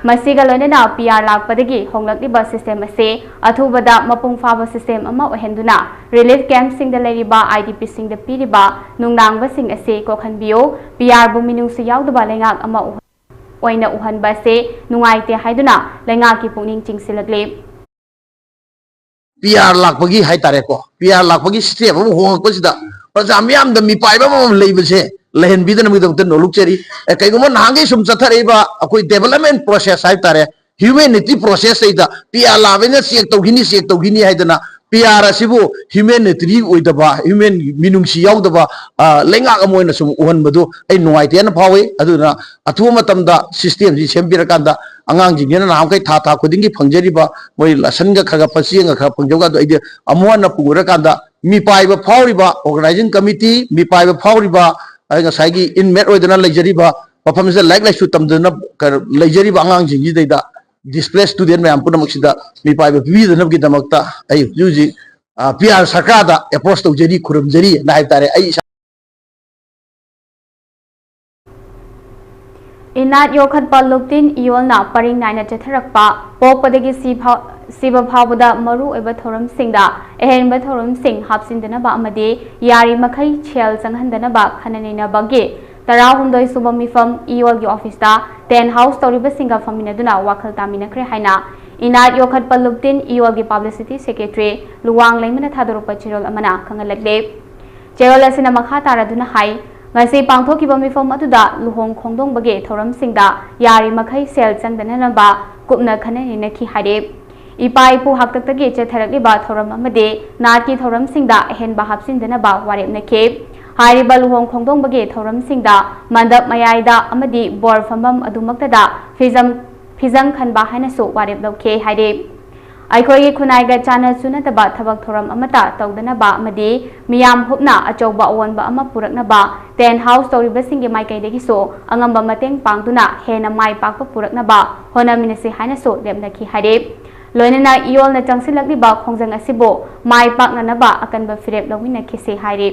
ꯃꯁꯤꯒ ꯂꯣꯏꯅꯅ ꯄꯤ ꯑꯥꯔ ꯂꯥꯛꯄꯗꯒꯤ ꯍꯣꯡꯂꯛꯂꯤꯕ ꯁꯤꯁꯇꯦꯝ ꯑꯁꯤ ꯑꯊꯨꯕꯗ ꯃꯄꯨꯡ ꯐꯥꯕ ꯁꯤꯁꯇꯦꯝ ꯑꯃ ꯑꯣꯏꯍꯟꯗꯨꯅ ꯔꯤꯂꯤꯐ ꯀꯦꯝꯞꯁꯤꯡꯗ ꯂꯩꯔꯤꯕ ꯑꯥꯏ ꯗꯤ ꯄꯤꯁꯤꯡꯗ ꯄꯤꯔꯤꯕ ꯅꯨꯡꯅꯥꯡꯕꯁꯤꯡ ꯑꯁꯤ ꯀꯣꯛꯍꯟꯕꯤꯌꯨ꯫ ꯄꯤ ꯑꯥꯔꯕꯨ ꯃꯤꯅꯨꯡꯁꯤ ꯌꯥꯎꯗꯕ ꯂꯩꯉꯥꯛ ꯑꯃ ꯑꯣꯏꯅ ꯎꯍꯟꯕ ꯑꯁꯤ ꯅꯨꯡꯉꯥꯏꯇꯦ ꯍꯥꯏꯗꯨꯅ ꯂꯩꯉꯥꯛꯀꯤ ꯄꯨꯛꯅꯤꯡ ꯆꯤꯡꯁꯤꯜꯂꯛꯂꯤ꯫ ꯄꯤ ꯑꯥꯔ ꯂꯥꯛꯄꯒꯤ ꯍꯥꯏꯇꯥꯔꯦꯀꯣ, ꯄꯤ ꯑꯥꯔ ꯂꯥꯛꯄꯒꯤ ꯁꯤꯁꯇꯦꯝ ꯑꯃ ꯍꯣꯡꯉꯛꯄꯁꯤꯗ ꯄ꯭ꯔꯖꯥ ꯃꯤꯌꯥꯝꯗ ꯃꯤꯄꯥꯏꯕ ꯑꯃ ꯂꯩꯕꯁꯦ ꯂꯩꯍꯟꯕꯤꯗꯅꯕꯒꯤꯗꯃꯛꯇ ꯅꯣꯂꯨꯛꯆꯔꯤ꯫ ꯑꯦ, ꯀꯩꯒꯨꯝꯕ ꯅꯍꯥꯟꯈꯩ ꯁꯨꯝ ꯆꯠꯊꯔꯛꯏꯕ ꯑꯩꯈꯣꯏ ꯗꯦꯕꯂꯞꯃꯦꯟ ꯄ꯭ꯔꯣꯁꯦꯁ ꯍꯥꯏꯇꯥꯔꯦ, ꯍ꯭ꯌꯨꯃꯦꯅꯤꯇꯤ ꯄ꯭ꯔꯣꯁꯦꯁ ꯁꯤꯗ ꯄꯤ ꯑꯥꯔ ꯂꯥꯛꯑꯕꯅꯤꯅ ꯆꯦꯛ ꯇꯧꯈꯤꯅꯤ, ꯆꯦꯛ ꯇꯧꯈꯤꯅꯤ ꯍꯥꯏꯗꯅ ꯄꯤ ꯑꯥꯔ ꯑꯁꯤꯕꯨ ꯍ꯭ꯌꯨꯃꯦꯅꯤꯇꯔꯤ ꯑꯣꯏꯗꯕ, ꯍ꯭ꯌꯨꯃꯦꯟ ꯃꯤꯅꯨꯡꯁꯤ ꯌꯥꯎꯗꯕ, ꯑ, ꯂꯩꯉꯥꯛ ꯑꯃ ꯑꯣꯏꯅ ꯁꯨꯝ ꯎꯍꯟꯕꯗꯨ ꯑꯩ ꯅꯨꯡꯉꯥꯏꯇꯦꯅ ꯐꯥꯎꯏ꯫ ꯑꯗꯨꯅ ꯑꯊꯨꯕ ꯃꯇꯝꯗ ꯁꯤꯁꯇꯦꯝꯁꯤ ꯁꯦꯝꯕꯤꯔꯀꯥꯟꯗ ꯑꯉꯥꯡꯁꯤꯡꯁꯤꯅ ꯅꯍꯥꯟꯈꯩ ꯊꯥ ꯊꯥ ꯈꯨꯗꯤꯡꯒꯤ ꯐꯪꯖꯔꯤꯕ ꯃꯣꯏ ꯂꯥꯁꯟꯒ ꯈꯔ ꯈꯔ ꯆꯦꯡꯒ ꯈꯔ ꯐꯪꯖꯕꯒꯗꯣ ꯑꯩꯗꯤ ꯑꯃꯨꯛ ꯍꯟꯅ ꯄꯨꯔꯀꯥꯟꯗ ꯃꯤꯄꯥꯏꯕ ꯐꯥꯎꯔꯤꯕ ꯑꯣꯔꯒꯅꯥꯏꯖꯤꯡ ꯀꯃꯤꯇꯤ, ꯃꯤꯄꯥꯏꯕ ꯐꯥꯎꯔꯤꯕ, ꯑ, ꯉꯁꯥꯏꯒꯤ ꯏꯟꯃꯦꯠ ꯑꯣꯏꯗꯅ ꯂꯩꯖꯔꯤꯕ ꯃꯐꯝꯁꯤꯗ ꯂꯥꯏꯔꯤꯛ ꯂꯥꯏꯁꯨ ꯇꯝꯗꯅ ꯀ-, ꯂꯩꯖꯔꯤꯕ ꯑꯉꯥꯡꯁꯤꯡꯁꯤꯗꯩꯗ ꯗꯤꯁꯄ꯭ꯂꯦꯁ ꯁ꯭ꯇꯨꯗꯦꯟ ꯃꯌꯥꯝ ꯄꯨꯝꯅꯃꯛꯁꯤꯗ ꯃꯤꯄꯥꯏꯕ ꯄꯤꯕꯤꯗꯅꯕꯒꯤꯗꯃꯛꯇ ꯑꯩ ꯍꯧꯖꯤꯛ ꯍꯧꯖꯤꯛ, ꯑ, ꯄꯤ ꯑꯥꯔ ꯁꯔꯀꯥꯔꯗ ꯑꯦꯄ꯭ꯔꯣꯁ ꯇꯧꯖꯔꯤ, ꯈꯨꯔꯨꯝꯖꯔꯤ ꯍꯥꯏꯕ ꯇꯥꯔꯦ꯫ ꯑꯩ ꯏꯁꯥ ꯏꯅꯥꯠ ꯌꯣꯛꯈꯠꯄ ꯂꯨꯞꯇꯤꯟ ꯏꯌꯣꯜꯅ ꯄꯔꯤꯡ ꯅꯥꯏꯅ ꯆꯠꯊꯔꯛꯄ, ꯄꯣꯛꯄꯗꯒꯤ ꯁꯤ ꯐꯥꯎ-, ꯁꯤꯕ ꯐꯥꯎꯕꯗ ꯃꯔꯨ ꯑꯣꯏꯕ ꯊꯧꯔꯝꯁꯤꯡꯗ ꯑꯍꯦꯟꯕ ꯊꯧꯔꯝꯁꯤꯡ ꯍꯥꯞꯆꯤꯟꯗꯅꯕ ꯑꯃꯗꯤ ꯌꯥꯔꯤꯃꯈꯩ ꯁꯦꯜ ꯆꯪꯍꯟꯗꯅꯕ ꯈꯟꯅ ꯅꯩꯅꯕꯒꯤ ꯇꯔꯥꯍꯨꯝꯗꯣꯏ ꯁꯨꯕ ꯃꯤꯐꯝ ꯏꯌꯣꯜꯒꯤ ꯑꯣꯐꯤꯁꯇ ꯇꯦꯟ ꯍꯥꯎꯁ ꯇꯧꯔꯤꯕꯁꯤꯡꯒ ꯐꯝꯃꯤꯟꯅꯗꯨꯅ ꯋꯥꯈꯜ ꯇꯥꯃꯤꯟꯅꯈ꯭ꯔꯦ ꯍꯥꯏꯅ ꯏꯅꯥꯠ ꯌꯣꯛꯈꯠꯄ ꯂꯨꯞꯇꯤꯟ ꯏꯌꯣꯜꯒꯤ ꯄꯕ꯭ꯂꯤꯁꯤꯇꯤ ꯁꯦꯀ꯭ꯔꯦꯇꯔꯤ ꯂꯨꯋꯥꯡ ꯂꯩꯃꯅ ꯊꯥꯗꯣꯔꯛꯄ ꯆꯦꯔꯣꯜ ꯑꯃꯅ ꯈꯪꯍꯜꯂꯛꯂꯦ꯫ ꯆꯦꯔꯣꯜ ꯑꯁꯤꯅ ꯃꯈꯥ ꯇꯥꯔꯗꯨꯅ ꯍꯥꯏ, ꯉꯁꯤ ꯄꯥꯡꯊꯣꯛꯈꯤꯕ ꯃꯤꯐꯝ ꯑꯗꯨꯗ ꯂꯨꯍꯣꯡ ꯈꯣꯡꯗꯣꯡꯕꯒꯤ ꯊꯧꯔꯝꯁꯤꯡꯗ ꯌꯥꯔꯤꯃꯈꯩ ꯁꯦꯜ ꯆꯪꯗꯅꯅꯕ ꯀꯨꯞꯅ ꯈꯟꯅ ꯅꯩꯅꯈꯤ ꯍꯥꯏꯔꯤ꯫ ꯏꯄꯥ ꯏꯄꯨ ꯍꯥꯛꯇꯛꯇꯒꯤ ꯆꯠꯊꯔꯛꯂꯤꯕ ꯊꯧꯔꯝ ꯑꯃꯗꯤ ꯅꯥꯠꯀꯤ ꯊꯧꯔꯝꯁꯤꯡꯗ ꯑꯍꯦꯟꯕ ꯍꯥꯞꯆꯤꯟꯗꯅꯕ ꯋꯥꯔꯦꯞꯅꯈꯤ꯫ ꯍꯥꯏꯔꯤꯕ ꯂꯨꯍꯣꯡ ꯈꯣꯡꯗꯣꯡꯕꯒꯤ ꯊꯧꯔꯝꯁꯤꯡꯗ ꯃꯟꯗꯞ ꯃꯌꯥꯏꯗ ꯑꯃꯗꯤ ꯕꯣꯔ ꯐꯝꯐꯝ ꯑꯗꯨꯃꯛꯇꯗ ꯐꯤꯖꯝ ꯐꯤꯖꯪ ꯈꯟꯕ ꯍꯥꯏꯅꯁꯨ ꯋꯥꯔꯦꯞ ꯂꯧꯈꯤ ꯍꯥꯏꯔꯤ꯫ ꯑꯩꯈꯣꯏꯒꯤ ꯈꯨꯟꯅꯥꯏꯒ ꯆꯥꯟꯅ ꯆꯨꯅꯗꯕ ꯊꯕꯛ ꯊꯧꯔꯝ ꯑꯃꯠꯇ ꯇꯧꯗꯅꯕ ꯑꯃꯗꯤ ꯃꯤꯌꯥꯝ ꯍꯨꯞꯅ ꯑꯆꯧꯕ ꯑꯑꯣꯟꯕ ꯑꯃ ꯄꯨꯔꯛꯅꯕ tent house ꯇꯧꯔꯤꯕꯁꯤꯡꯒꯤ ꯃꯥꯏꯀꯩꯗꯒꯤꯁꯨ ꯑꯉꯝꯕ ꯃꯇꯦꯡ ꯄꯥꯡꯗꯨꯅ ꯍꯦꯟꯅ ꯃꯥꯏ ꯄꯥꯛꯄ ꯄꯨꯔꯛꯅꯕ ꯍꯣꯠꯅꯃꯤꯟꯅꯁꯤ ꯍꯥꯏꯅꯁꯨ ꯂꯦꯞꯅꯈꯤ ꯍꯥꯏꯔꯤ꯫ ꯂꯣꯏꯅꯅ ꯏꯌꯣꯜꯅ ꯆꯪꯁꯤꯜꯂꯛꯂꯤꯕ ꯈꯣꯡꯖꯪ ꯑꯁꯤꯕꯨ ꯃꯥꯏ ꯄꯥꯛꯅꯅꯕ ꯑꯀꯟꯕ ꯐꯤꯔꯦꯞ ꯂꯧꯃꯤꯟꯅꯈꯤꯁꯤ ꯍꯥꯏꯔꯤ꯫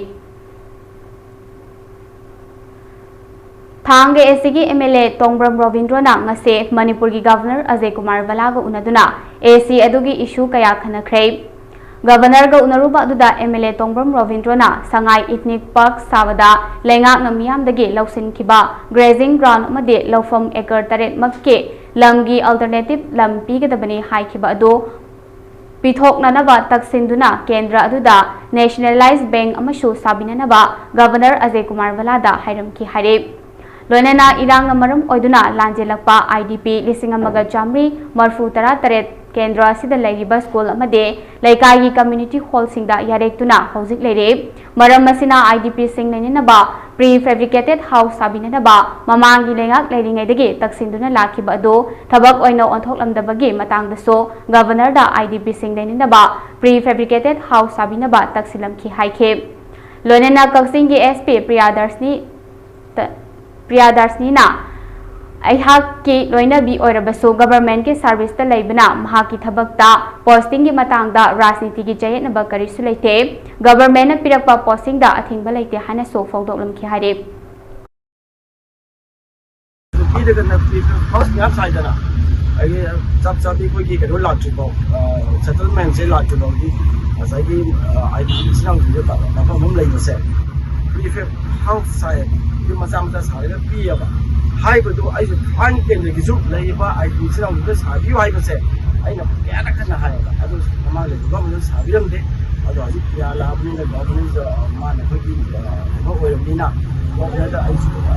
ꯊꯥꯡꯒ ꯑꯦ ꯁꯤꯒꯤ ꯑꯦꯝ ꯑꯦꯜ ꯑꯦ ꯇꯣꯡꯕ꯭ꯔꯝ ꯔꯣꯕꯤꯟꯗ꯭ꯔꯣꯅ ꯉꯁꯤ ꯃꯅꯤꯄꯨꯔꯒꯤ ꯒꯚꯔꯅꯔ ꯑꯖꯌ ꯀꯨꯃꯥꯔ ꯚꯜꯂꯥꯒ ꯎꯅꯗꯨꯅ ꯑꯦ ꯁꯤ ꯑꯗꯨꯒꯤ ꯏꯁꯨ ꯀꯌꯥ ꯈꯟꯅꯈ꯭ꯔꯦ꯫ ꯒꯚꯔꯅꯔꯒ ꯎꯅꯔꯨꯕ ꯑꯗꯨꯗ ꯑꯦꯝ ꯑꯦꯜ ꯑꯦ ꯇꯣꯡꯕ꯭ꯔꯝ ꯔꯣꯕꯤꯟꯗ꯭ꯔꯣꯅ ꯁꯉꯥꯏ ꯏꯊꯅꯤꯛ ꯄꯥꯔꯛ ꯁꯥꯕꯗ ꯂꯩꯉꯥꯛꯅ ꯃꯤꯌꯥꯝꯗꯒꯤ ꯂꯧꯁꯤꯟꯈꯤꯕ ꯒ꯭ꯔꯦꯖꯤꯡ ꯒ꯭ꯔꯥꯎꯟ ꯑꯃꯗꯤ ꯂꯧꯐꯝ ꯑꯦꯀꯔ ꯇꯔꯦꯠꯃꯛꯀꯤ ꯂꯝꯒꯤ ꯑꯜꯇꯔꯅꯦꯇꯤꯚ ꯂꯝ ꯄꯤꯒꯗꯕꯅꯤ ꯍꯥꯏꯈꯤꯕ ꯑꯗꯨ ꯄꯤꯊꯣꯛꯅꯅꯕ ꯇꯛꯁꯤꯟꯗꯨꯅ ꯀꯦꯟꯗ꯭ꯔ ꯑꯗꯨꯗ ꯅꯦꯁꯅꯦꯂꯥꯏꯖ ꯕꯦꯡꯛ ꯑꯃꯁꯨ ꯁꯥꯕꯤꯅꯅꯕ ꯒꯚꯔꯅꯔ ꯑꯖꯌ ꯀꯨꯃꯥꯔ ꯚꯜꯂꯥꯗ ꯍꯥꯏꯔꯝꯈꯤ ꯍꯥꯏꯔꯤ꯫ ꯂꯣꯏꯅꯅ ꯏꯔꯥꯡꯅ ꯃꯔꯝ ꯑꯣꯏꯗꯨꯅ ꯂꯥꯟꯖꯦꯜꯂꯛꯄ ꯑꯥꯏ ꯗꯤ ꯄꯤ ꯂꯤꯁꯤꯡ ꯑꯃꯒ ꯆꯥꯃꯔꯤ ꯃꯔꯤꯐꯨ ꯇꯔꯥ ꯇꯔꯦꯠ ꯀꯦꯟꯗ꯭ꯔ ꯑꯁꯤꯗ ꯂꯩꯔꯤꯕ ꯁ꯭ꯀꯨꯜ ꯑꯃꯗꯤ ꯂꯩꯀꯥꯏꯒꯤ ꯀꯝꯃ꯭ꯌꯨꯅꯤꯇꯤ ꯍꯣꯜꯁꯤꯡꯗ ꯌꯥꯔꯦꯛꯇꯨꯅ ꯍꯧꯖꯤꯛ ꯂꯩꯔꯤ꯫ ꯃꯔꯝ ꯑꯁꯤꯅ I D ꯄꯤꯁꯤꯡ ꯂꯩꯅꯅꯕ pre fabricated house ꯁꯥꯕꯤꯅꯅꯕ ꯃꯃꯥꯡꯒꯤ ꯂꯩꯉꯥꯛ ꯂꯩꯔꯤꯉꯩꯗꯒꯤ ꯇꯛꯁꯤꯟꯗꯨꯅ ꯂꯥꯛꯈꯤꯕ ꯑꯗꯨ ꯊꯕꯛ ꯑꯣꯏꯅ ꯑꯣꯟꯊꯣꯛꯂꯝꯗꯕꯒꯤ ꯃꯇꯥꯡꯗꯁꯨ ꯒꯚꯔꯅꯔꯗ I D ꯄꯤꯁꯤꯡ ꯂꯩꯅꯅꯕ pre fabricated house ꯁꯥꯕꯤꯅꯕ ꯇꯛꯁꯤꯜꯂꯝꯈꯤ ꯍꯥꯏꯈꯤ꯫ ꯂꯣꯏꯅꯅ ꯀꯛꯆꯤꯡꯒꯤ ꯑꯦꯁ ꯄꯤ ꯄ꯭ꯔꯤꯌꯥꯗꯔꯁꯅꯤ ꯇ-, ꯄ꯭ꯔꯤꯌꯥꯗꯔꯁꯅꯤꯅ ꯑꯩꯍꯥꯛꯀꯤ ꯂꯣꯏꯅꯕꯤ ꯑꯣꯏꯔꯕꯁꯨ ꯒꯚꯔꯟꯃꯦꯟꯠꯀꯤ ꯁꯥꯔꯚꯤꯁꯇ ꯂꯩꯕꯅ ꯃꯍꯥꯛꯀꯤ ꯊꯕꯛꯇ ꯄꯣꯁꯇꯤꯡꯒꯤ ꯃꯇꯥꯡꯗ ꯔꯥꯖꯅꯤꯇꯤꯒꯤ ꯆꯌꯦꯠꯅꯕ ꯀꯔꯤꯁꯨ ꯂꯩꯇꯦ꯫ ꯒꯚꯔꯟꯃꯦꯟꯠꯅ ꯄꯤꯔꯛꯄ ꯄꯣꯁꯇꯤꯡꯗ ꯑꯊꯤꯡꯕ ꯂꯩꯇꯦ ꯍꯥꯏꯅꯁꯨ ꯐꯣꯡꯗꯣꯛꯂꯝꯈꯤ ꯍꯥꯏꯔꯤ꯫ ꯅꯨꯄꯤꯗꯒꯅ ꯐꯤ ꯍꯥꯎꯁ ꯃꯌꯥꯝ ꯁꯥꯏꯗꯅ, ꯑꯗꯒꯤ ꯆꯞ ꯆꯥꯕꯤ ꯑꯩꯈꯣꯏꯒꯤ ꯀꯩꯅꯣ ꯂꯥꯛꯇ꯭ꯔꯤꯐꯥꯎ, ꯁꯦꯇꯜꯃꯦꯟꯁꯦ ꯂꯥꯛꯇ꯭ꯔꯤꯐꯥꯎꯗꯤ ꯉꯁꯥꯏꯒꯤ, ꯑ, ꯑꯥꯏ ꯗꯤ ꯄꯤ ꯏꯆꯤꯟ ꯏꯅꯥꯎꯁꯤꯡꯁꯦ ꯃꯐꯝ ꯑꯃ ꯂꯩꯕꯁꯦ, ꯄ꯭ꯔꯤꯐꯦꯕ ꯍꯥꯎꯁ ꯁꯥꯏ, ꯌꯨꯝ ꯃꯆꯥ ꯃꯆꯥ ꯁꯥꯔꯒ ꯄꯤꯌꯦꯕ꯫ ꯍꯥꯏꯕꯗꯨ ꯑꯩꯁꯨ ꯊꯥꯡꯒ ꯀꯦꯟꯗ꯭ꯔꯒꯤꯁꯨ ꯂꯩꯔꯤꯕ ꯑꯥꯏ ꯗꯤ ꯄꯤ ꯏꯆꯤꯟ ꯏꯅꯥꯎꯁꯤꯡꯗ ꯁꯥꯕꯤꯌꯨ ꯍꯥꯏꯕꯁꯦ ꯑꯩꯅ ꯀꯌꯥꯔꯛ ꯀꯟꯅ ꯍꯥꯏꯌꯦꯕ꯫ ꯑꯗꯨ ꯃꯃꯥꯡꯗ ꯒꯚꯔꯟꯃꯦꯟꯠꯅ ꯁꯥꯕꯤꯔꯝꯗꯦ꯫ ꯑꯗꯣ ꯍꯧꯖꯤꯛ ꯄ꯭ꯔꯤꯌꯥ ꯂꯥꯛꯑꯕꯅꯤꯅ ꯒꯚꯔꯟꯃꯦꯟꯠ, ꯑ, ꯃꯥꯅ ꯑꯩꯈꯣꯏꯒꯤ, ꯑ, ꯀꯩꯅꯣ ꯑꯣꯏꯔꯕꯅꯤꯅ, ꯒꯚꯔꯟꯃꯦꯟꯠꯇ ꯑꯩꯁꯨ, ꯑ,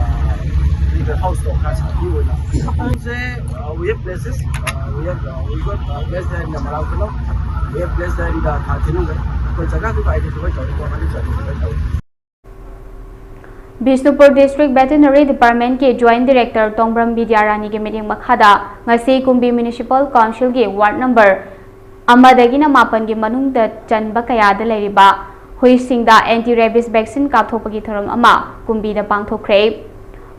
ꯄ꯭ꯔꯤꯐꯦꯕ ꯍꯥꯎꯁꯇꯣ ꯈꯔ ꯁꯥꯕꯤꯌꯨ ꯑꯣꯏꯅ꯫ ꯃꯐꯝꯁꯦ, ꯑ, we have places, ꯑ, we have, ꯑ, we got, ꯑ, place there in the Marau Khanam, we have place there in the Thar Thinung. ꯑꯩꯈꯣꯏ ꯖꯒꯥꯗꯨ identify ꯇꯧꯔꯦ, identify ꯇꯧꯔꯦ꯫ ꯕꯤꯁꯅꯨꯄꯨꯔ District Veterinary Department ꯀꯤ Joint Director ꯇꯣꯡꯕ꯭ꯔꯝ ꯕꯤꯗ꯭ꯌꯥꯔꯥꯅꯤꯒꯤ ꯃꯤꯠꯌꯦꯡ ꯃꯈꯥꯗ ꯉꯁꯤ ꯀꯨꯝꯕꯤ Municipal Council ꯒꯤ ward number ꯑꯃꯗꯒꯤꯅ ꯃꯥꯄꯟꯒꯤ ꯃꯅꯨꯡꯗ ꯆꯟꯕ ꯀꯌꯥꯗ ꯂꯩꯔꯤꯕ ꯍꯨꯏꯁꯤꯡꯗ anti rabies vaccine ꯀꯥꯞꯊꯣꯛꯄꯒꯤ ꯊꯧꯔꯝ ꯑꯃ ꯀꯨꯝꯕꯤꯗ ꯄꯥꯡꯊꯣꯛꯈ꯭ꯔꯦ꯫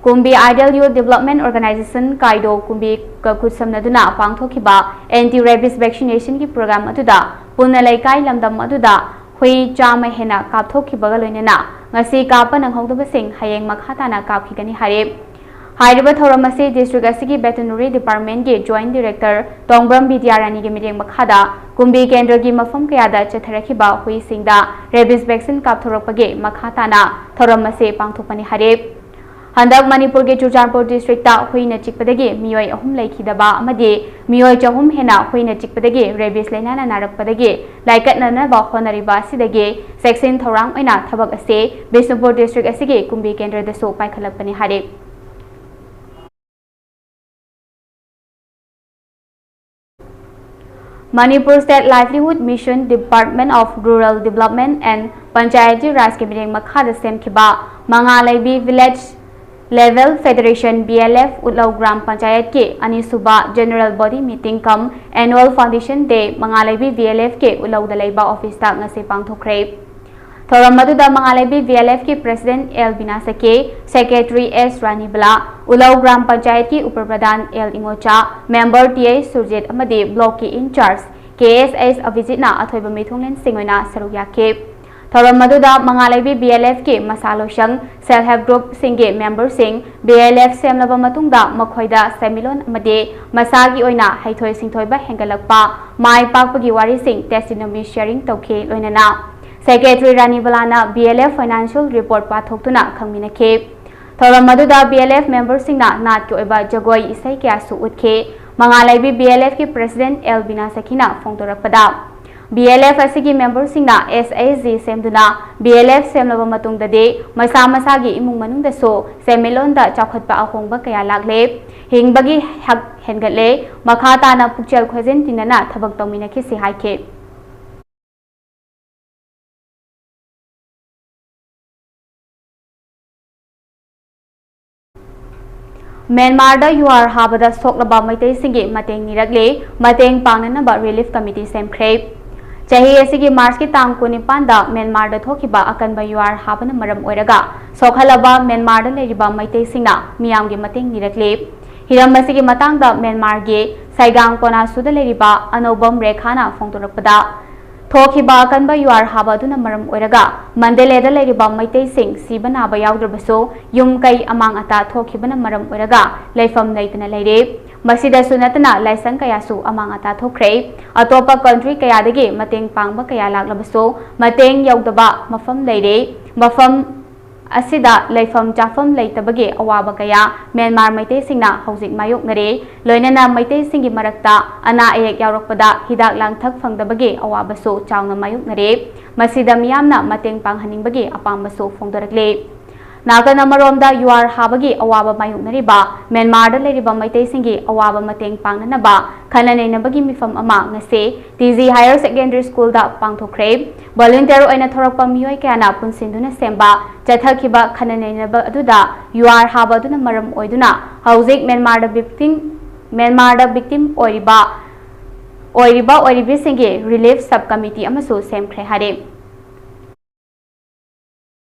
ꯀꯨꯝꯕꯤ Ideal Youth Development Organization ꯀꯥꯏꯗꯣ ꯀꯨꯝꯕꯤꯒ ꯈꯨꯠꯁꯝꯅꯗꯨꯅ ꯄꯥꯡꯊꯣꯛꯈꯤꯕ anti rabies vaccination ꯒꯤ program ꯑꯗꯨꯗ ꯄꯨꯟꯅ ꯂꯩꯀꯥꯏ ꯂꯝꯗꯝ ꯑꯗꯨꯗ ꯍꯨꯏ ꯆꯥꯝꯃ ꯍꯦꯟꯅ ꯀꯥꯞꯊꯣꯛꯈꯤꯕꯒ ꯂꯣꯏꯅꯅ ꯉꯁꯤ ꯀꯥꯞꯄ ꯅꯪꯍꯧꯗꯕꯁꯤꯡ ꯍꯌꯦꯡ ꯃꯈꯥ ꯇꯥꯅ ꯀꯥꯞꯈꯤꯒꯅꯤ ꯍꯥꯏꯔꯤ꯫ ꯍꯥꯏꯔꯤꯕ ꯊꯧꯔꯝ ꯑꯁꯤ district ꯑꯁꯤꯒꯤ Veterinary Department ꯀꯤ Joint Director ꯇꯣꯡꯕ꯭ꯔꯝ ꯕꯤꯗ꯭ꯌꯥꯔꯥꯅꯤꯒꯤ ꯃꯤꯠꯌꯦꯡ ꯃꯈꯥꯗ ꯀꯨꯝꯕꯤ ꯀꯦꯟꯗ꯭ꯔꯒꯤ ꯃꯐꯝ ꯀꯌꯥꯗ ꯆꯠꯊꯔꯛꯈꯤꯕ ꯍꯨꯏꯁꯤꯡꯗ rabies vaccine ꯀꯥꯞꯊꯣꯔꯛꯄꯒꯤ ꯃꯈꯥ ꯇꯥꯅ ꯊꯧꯔꯝ ꯑꯁꯤ ꯄꯥꯡꯊꯣꯛꯄꯅꯤ ꯍꯥꯏꯔꯤ꯫ ꯍꯟꯗꯛ ꯃꯅꯤꯄꯨꯔꯒꯤ ꯆꯨꯔꯆꯥꯟꯄꯨꯔ district ꯇ ꯍꯨꯏꯅ ꯆꯤꯛꯄꯗꯒꯤ ꯃꯤꯑꯣꯏ ꯑꯍꯨꯝ ꯂꯩꯈꯤꯗꯕ ꯑꯃꯗꯤ ꯃꯤꯑꯣꯏ ꯆꯍꯨꯝ ꯍꯦꯟꯅ ꯍꯨꯏꯅ ꯆꯤꯛꯄꯗꯒꯤ rabies ꯂꯥꯏꯅꯥꯅ ꯅꯥꯔꯛꯄꯗꯒꯤ ꯂꯥꯏꯀꯠꯅꯅꯕ ꯍꯣꯠꯅꯔꯤꯕ ꯑꯁꯤꯗꯒꯤ ꯆꯦꯛꯁꯤꯟ ꯊꯧꯔꯥꯡ ꯑꯣꯏꯅ ꯊꯕꯛ ꯑꯁꯤ ꯕꯤꯁꯅꯨꯄꯨꯔ district ꯑꯁꯤꯒꯤ ꯀꯨꯝꯕꯤ ꯀꯦꯟꯗ꯭ꯔꯗꯁꯨ ꯄꯥꯏꯈꯠꯂꯛꯄꯅꯤ ꯍꯥꯏꯔꯤ꯫ Manipur State Livelihood Mission, Department of Rural Development and Panchayati Raj ꯀꯤ ꯃꯤꯠꯌꯦꯡ ꯃꯈꯥꯗ ꯁꯦꯝꯈꯤꯕ Mangaleibi Village Level Federation, B L F, Utlou Gram ꯄꯟꯆꯥꯌꯠꯀꯤ ꯑꯅꯤꯁꯨꯕ General Body Meeting cum Annual Foundation Day ꯃꯉꯥꯂꯩꯕꯤ B L F ꯀꯤ ꯎꯠꯂꯧꯗ ꯂꯩꯕ office ꯇ ꯉꯁꯤ ꯄꯥꯡꯊꯣꯛꯈ꯭ꯔꯦ꯫ ꯊꯧꯔꯝ ꯑꯗꯨꯗ ꯃꯉꯥꯂꯩꯕꯤ B L F ꯀꯤ President L Bina Sakhi, Secretary S Ranibala, Ulou Gram ꯄꯟꯆꯥꯌꯠꯀꯤ ꯎꯄ ꯄ꯭ꯔꯙꯥꯟ L ꯏꯉꯣꯆꯥ, member T I Surjit ꯑꯃꯗꯤ block ꯀꯤ in charge K S H ꯑꯚꯤꯖꯤꯠꯅ ꯑꯊꯣꯏꯕ ꯃꯤꯊꯨꯡꯂꯦꯟꯁꯤꯡ ꯑꯣꯏꯅ ꯁꯔꯨꯛ ꯌꯥꯈꯤ꯫ ꯊꯧꯔꯝ ꯑꯗꯨꯗ ꯃꯉꯥꯂꯩꯕꯤ B L F ꯀꯤ ꯃꯁꯥ ꯂꯣꯏꯁꯪ, self help group ꯁꯤꯡꯒꯤ member ꯁꯤꯡ, B L F ꯁꯦꯝꯂꯕ ꯃꯇꯨꯡꯗ ꯃꯈꯣꯏꯗ ꯁꯦꯟꯃꯤꯠꯂꯣꯟ ꯑꯃꯗꯤ ꯃꯁꯥꯒꯤ ꯑꯣꯏꯅ ꯍꯩꯊꯣꯏ ꯁꯤꯡꯊꯣꯏꯕ ꯍꯦꯟꯒꯠꯂꯛꯄ, ꯃꯥꯏ ꯄꯥꯛꯄꯒꯤ ꯋꯥꯔꯤꯁꯤꯡ testimony sharing ꯇꯧꯈꯤ꯫ ꯂꯣꯏꯅꯅ Secretary ꯔꯥꯅꯤꯕꯂꯥꯅ B L F financial report ꯄꯥꯊꯣꯛꯇꯨꯅ ꯈꯪꯃꯤꯟꯅꯈꯤ꯫ ꯊꯧꯔꯝ ꯑꯗꯨꯗ B L F member ꯁꯤꯡꯅ ꯅꯥꯠꯀꯤ ꯑꯣꯏꯕ ꯖꯒꯣꯏ ꯏꯁꯩ ꯀꯌꯥꯁꯨ ꯎꯠꯈꯤ꯫ ꯃꯉꯥꯂꯩꯕꯤ B L F ꯀꯤ President L ꯕꯤꯅꯥ ꯁꯈꯤꯅ ꯐꯣꯡꯗꯣꯔꯛꯄꯗ, B L F ꯑꯁꯤꯒꯤ member ꯁꯤꯡꯅ S H G ꯁꯦꯝꯗꯨꯅ B L F ꯁꯦꯝꯂꯕ ꯃꯇꯨꯡꯗꯗꯤ ꯃꯁꯥ ꯃꯁꯥꯒꯤ ꯏꯃꯨꯡ ꯃꯅꯨꯡꯗꯁꯨ ꯁꯦꯟꯃꯤꯠꯂꯣꯟꯗ ꯆꯥꯎꯈꯠꯄ ꯑꯍꯣꯡꯕ ꯀꯌꯥ ꯂꯥꯛꯂꯦ, ꯍꯤꯡꯕꯒꯤ ꯍꯛ ꯍꯦꯟꯒꯠꯂꯦ, ꯃꯈꯥ ꯇꯥꯅ ꯄꯨꯛꯆꯦꯜ ꯈꯣꯏꯖꯦꯟ ꯇꯤꯟꯅꯅ ꯊꯕꯛ ꯇꯧꯃꯤꯟꯅꯈꯤꯁꯤ ꯍꯥꯏꯈꯤ꯫ ꯃ꯭ꯌꯥꯟꯃꯥꯔꯗ ꯌꯨꯍꯥꯔ ꯍꯥꯕꯗ ꯁꯣꯛꯂꯕ ꯃꯩꯇꯩꯁꯤꯡꯒꯤ ꯃꯇꯦꯡ ꯅꯤꯔꯛꯂꯦ꯫ ꯃꯇꯦꯡ ꯄꯥꯡꯅꯅꯕ ꯔꯤꯂꯤꯐ ꯀꯃꯤꯇꯤ ꯁꯦꯝꯈ꯭ꯔꯦ꯫ ꯆꯍꯤ ꯑꯁꯤꯒꯤ ꯃꯥꯔꯆꯀꯤ ꯇꯥꯡ ꯀꯨꯟꯅꯤꯄꯥꯟꯗ ꯃ꯭ꯌꯥꯟꯃꯥꯔꯗ ꯊꯣꯛꯈꯤꯕ ꯑꯀꯟꯕ ꯌꯨꯍꯥꯔ ꯍꯥꯕꯅ ꯃꯔꯝ ꯑꯣꯏꯔꯒ ꯁꯣꯛꯍꯜꯂꯕ ꯃ꯭ꯌꯥꯟꯃꯥꯔꯗ ꯂꯩꯔꯤꯕ ꯃꯩꯇꯩꯁꯤꯡꯅ ꯃꯤꯌꯥꯝꯒꯤ ꯃꯇꯦꯡ ꯅꯤꯔꯛꯂꯦ꯫ ꯍꯤꯔꯝ ꯑꯁꯤꯒꯤ ꯃꯇꯥꯡꯗ ꯃ꯭ꯌꯥꯟꯃꯥꯔꯒꯤ ꯁꯥꯏꯒꯥꯡ ꯀꯣꯅꯥꯁꯨꯗ ꯂꯩꯔꯤꯕ ꯑꯅꯧꯕꯝ ꯔꯦꯈꯥꯅ ꯐꯣꯡꯗꯣꯔꯛꯄꯗ, ꯊꯣꯛꯈꯤꯕ ꯑꯀꯟꯕ ꯌꯨꯍꯥꯔ ꯍꯥꯕ ꯑꯗꯨꯅ ꯃꯔꯝ ꯑꯣꯏꯔꯒ ꯃꯟꯗꯂꯦꯗ ꯂꯩꯔꯤꯕ ꯃꯩꯇꯩꯁꯤꯡ ꯁꯤꯕ ꯅꯥꯕ ꯌꯥꯎꯗ꯭ꯔꯕꯁꯨ, ꯌꯨꯝ ꯀꯩ ꯑꯃꯥꯡ ꯑꯇꯥ ꯊꯣꯛꯈꯤꯕꯅ ꯃꯔꯝ ꯑꯣꯏꯔꯒ ꯂꯩꯐꯝ ꯂꯩꯇꯅ ꯂꯩꯔꯦ꯫ ꯃꯁꯤꯗꯁꯨ ꯅꯠꯇꯅ ꯂꯥꯏꯁꯪ ꯀꯌꯥꯁꯨ ꯑꯃꯥꯡ ꯑꯇꯥ ꯊꯣꯛꯈ꯭ꯔꯦ꯫ ꯑꯇꯣꯞꯄ ꯀꯟꯇ꯭ꯔꯤ ꯀꯌꯥꯗꯒꯤ ꯃꯇꯦꯡ ꯄꯥꯡꯕ ꯀꯌꯥ ꯂꯥꯛꯂꯕꯁꯨ ꯃꯇꯦꯡ ꯌꯧꯗꯕ ꯃꯐꯝ ꯂꯩꯔꯦ꯫ ꯃꯐꯝ ꯑꯁꯤꯗ ꯂꯩꯐꯝ ꯆꯥꯐꯝ ꯂꯩꯇꯕꯒꯤ ꯑꯋꯥꯕ ꯀꯌꯥ ꯃ꯭ꯌꯥꯟꯃꯥꯔ ꯃꯩꯇꯩꯁꯤꯡꯅ ꯍꯧꯖꯤꯛ ꯃꯥꯌꯣꯛꯅꯔꯦ꯫ ꯂꯣꯏꯅꯅ ꯃꯩꯇꯩꯁꯤꯡꯒꯤ ꯃꯔꯛꯇ ꯑꯅꯥ ꯑꯌꯦꯛ ꯌꯥꯎꯔꯛꯄꯗ ꯍꯤꯗꯥꯛ ꯂꯥꯡꯊꯛ ꯐꯪꯗꯕꯒꯤ ꯑꯋꯥꯕꯁꯨ ꯆꯥꯎꯅ ꯃꯥꯌꯣꯛꯅꯔꯦ꯫ ꯃꯁꯤꯗ ꯃꯤꯌꯥꯝꯅ ꯃꯇꯦꯡ ꯄꯥꯡꯍꯟꯅꯤꯡꯕꯒꯤ ꯑꯄꯥꯝꯕꯁꯨ ꯐꯣꯡꯗꯣꯔꯛꯂꯦ꯫ ꯅꯥꯀꯟ ꯑꯃꯔꯣꯝꯗ ꯌꯨꯍꯥꯔ ꯍꯥꯕꯒꯤ ꯑꯋꯥꯕ ꯃꯥꯌꯣꯛꯅꯔꯤꯕ ꯃ꯭ꯌꯥꯟꯃꯥꯔꯗ ꯂꯩꯔꯤꯕ ꯃꯩꯇꯩꯁꯤꯡꯒꯤ ꯑꯋꯥꯕ ꯃꯇꯦꯡ ꯄꯥꯡꯅꯅꯕ ꯈꯟꯅ ꯅꯩꯅꯕꯒꯤ ꯃꯤꯐꯝ ꯑꯃ ꯉꯁꯤ T G Higher Secondary Schoolꯗ ꯄꯥꯡꯊꯣꯛꯈ꯭ꯔꯦ꯫ Volunteer ꯑꯣꯏꯅ ꯊꯣꯔꯛꯄ ꯃꯤꯑꯣꯏ ꯀꯌꯥꯅ ꯄꯨꯟꯁꯤꯟꯗꯨꯅ ꯁꯦꯝꯕ ꯆꯠꯊꯈꯤꯕ ꯈꯟꯅ ꯅꯩꯅꯕ ꯑꯗꯨꯗ ꯌꯨꯍꯥꯔ ꯍꯥꯕ ꯑꯗꯨꯅ ꯃꯔꯝ ꯑꯣꯏꯗꯨꯅ ꯍꯧꯖꯤꯛ ꯃ꯭ꯌꯥꯟꯃꯥꯔꯗ victim, ꯃ꯭ꯌꯥꯟꯃꯥꯔꯗ victim ꯑꯣꯏꯔꯤꯕ, ꯑꯣꯏꯔꯤꯕ ꯑꯣꯏꯔꯤꯕꯤꯁꯤꯡꯒꯤ relief sub committee ꯑꯃꯁꯨ ꯁꯦꯝꯈ꯭ꯔꯦ ꯍꯥꯏꯔꯦ꯫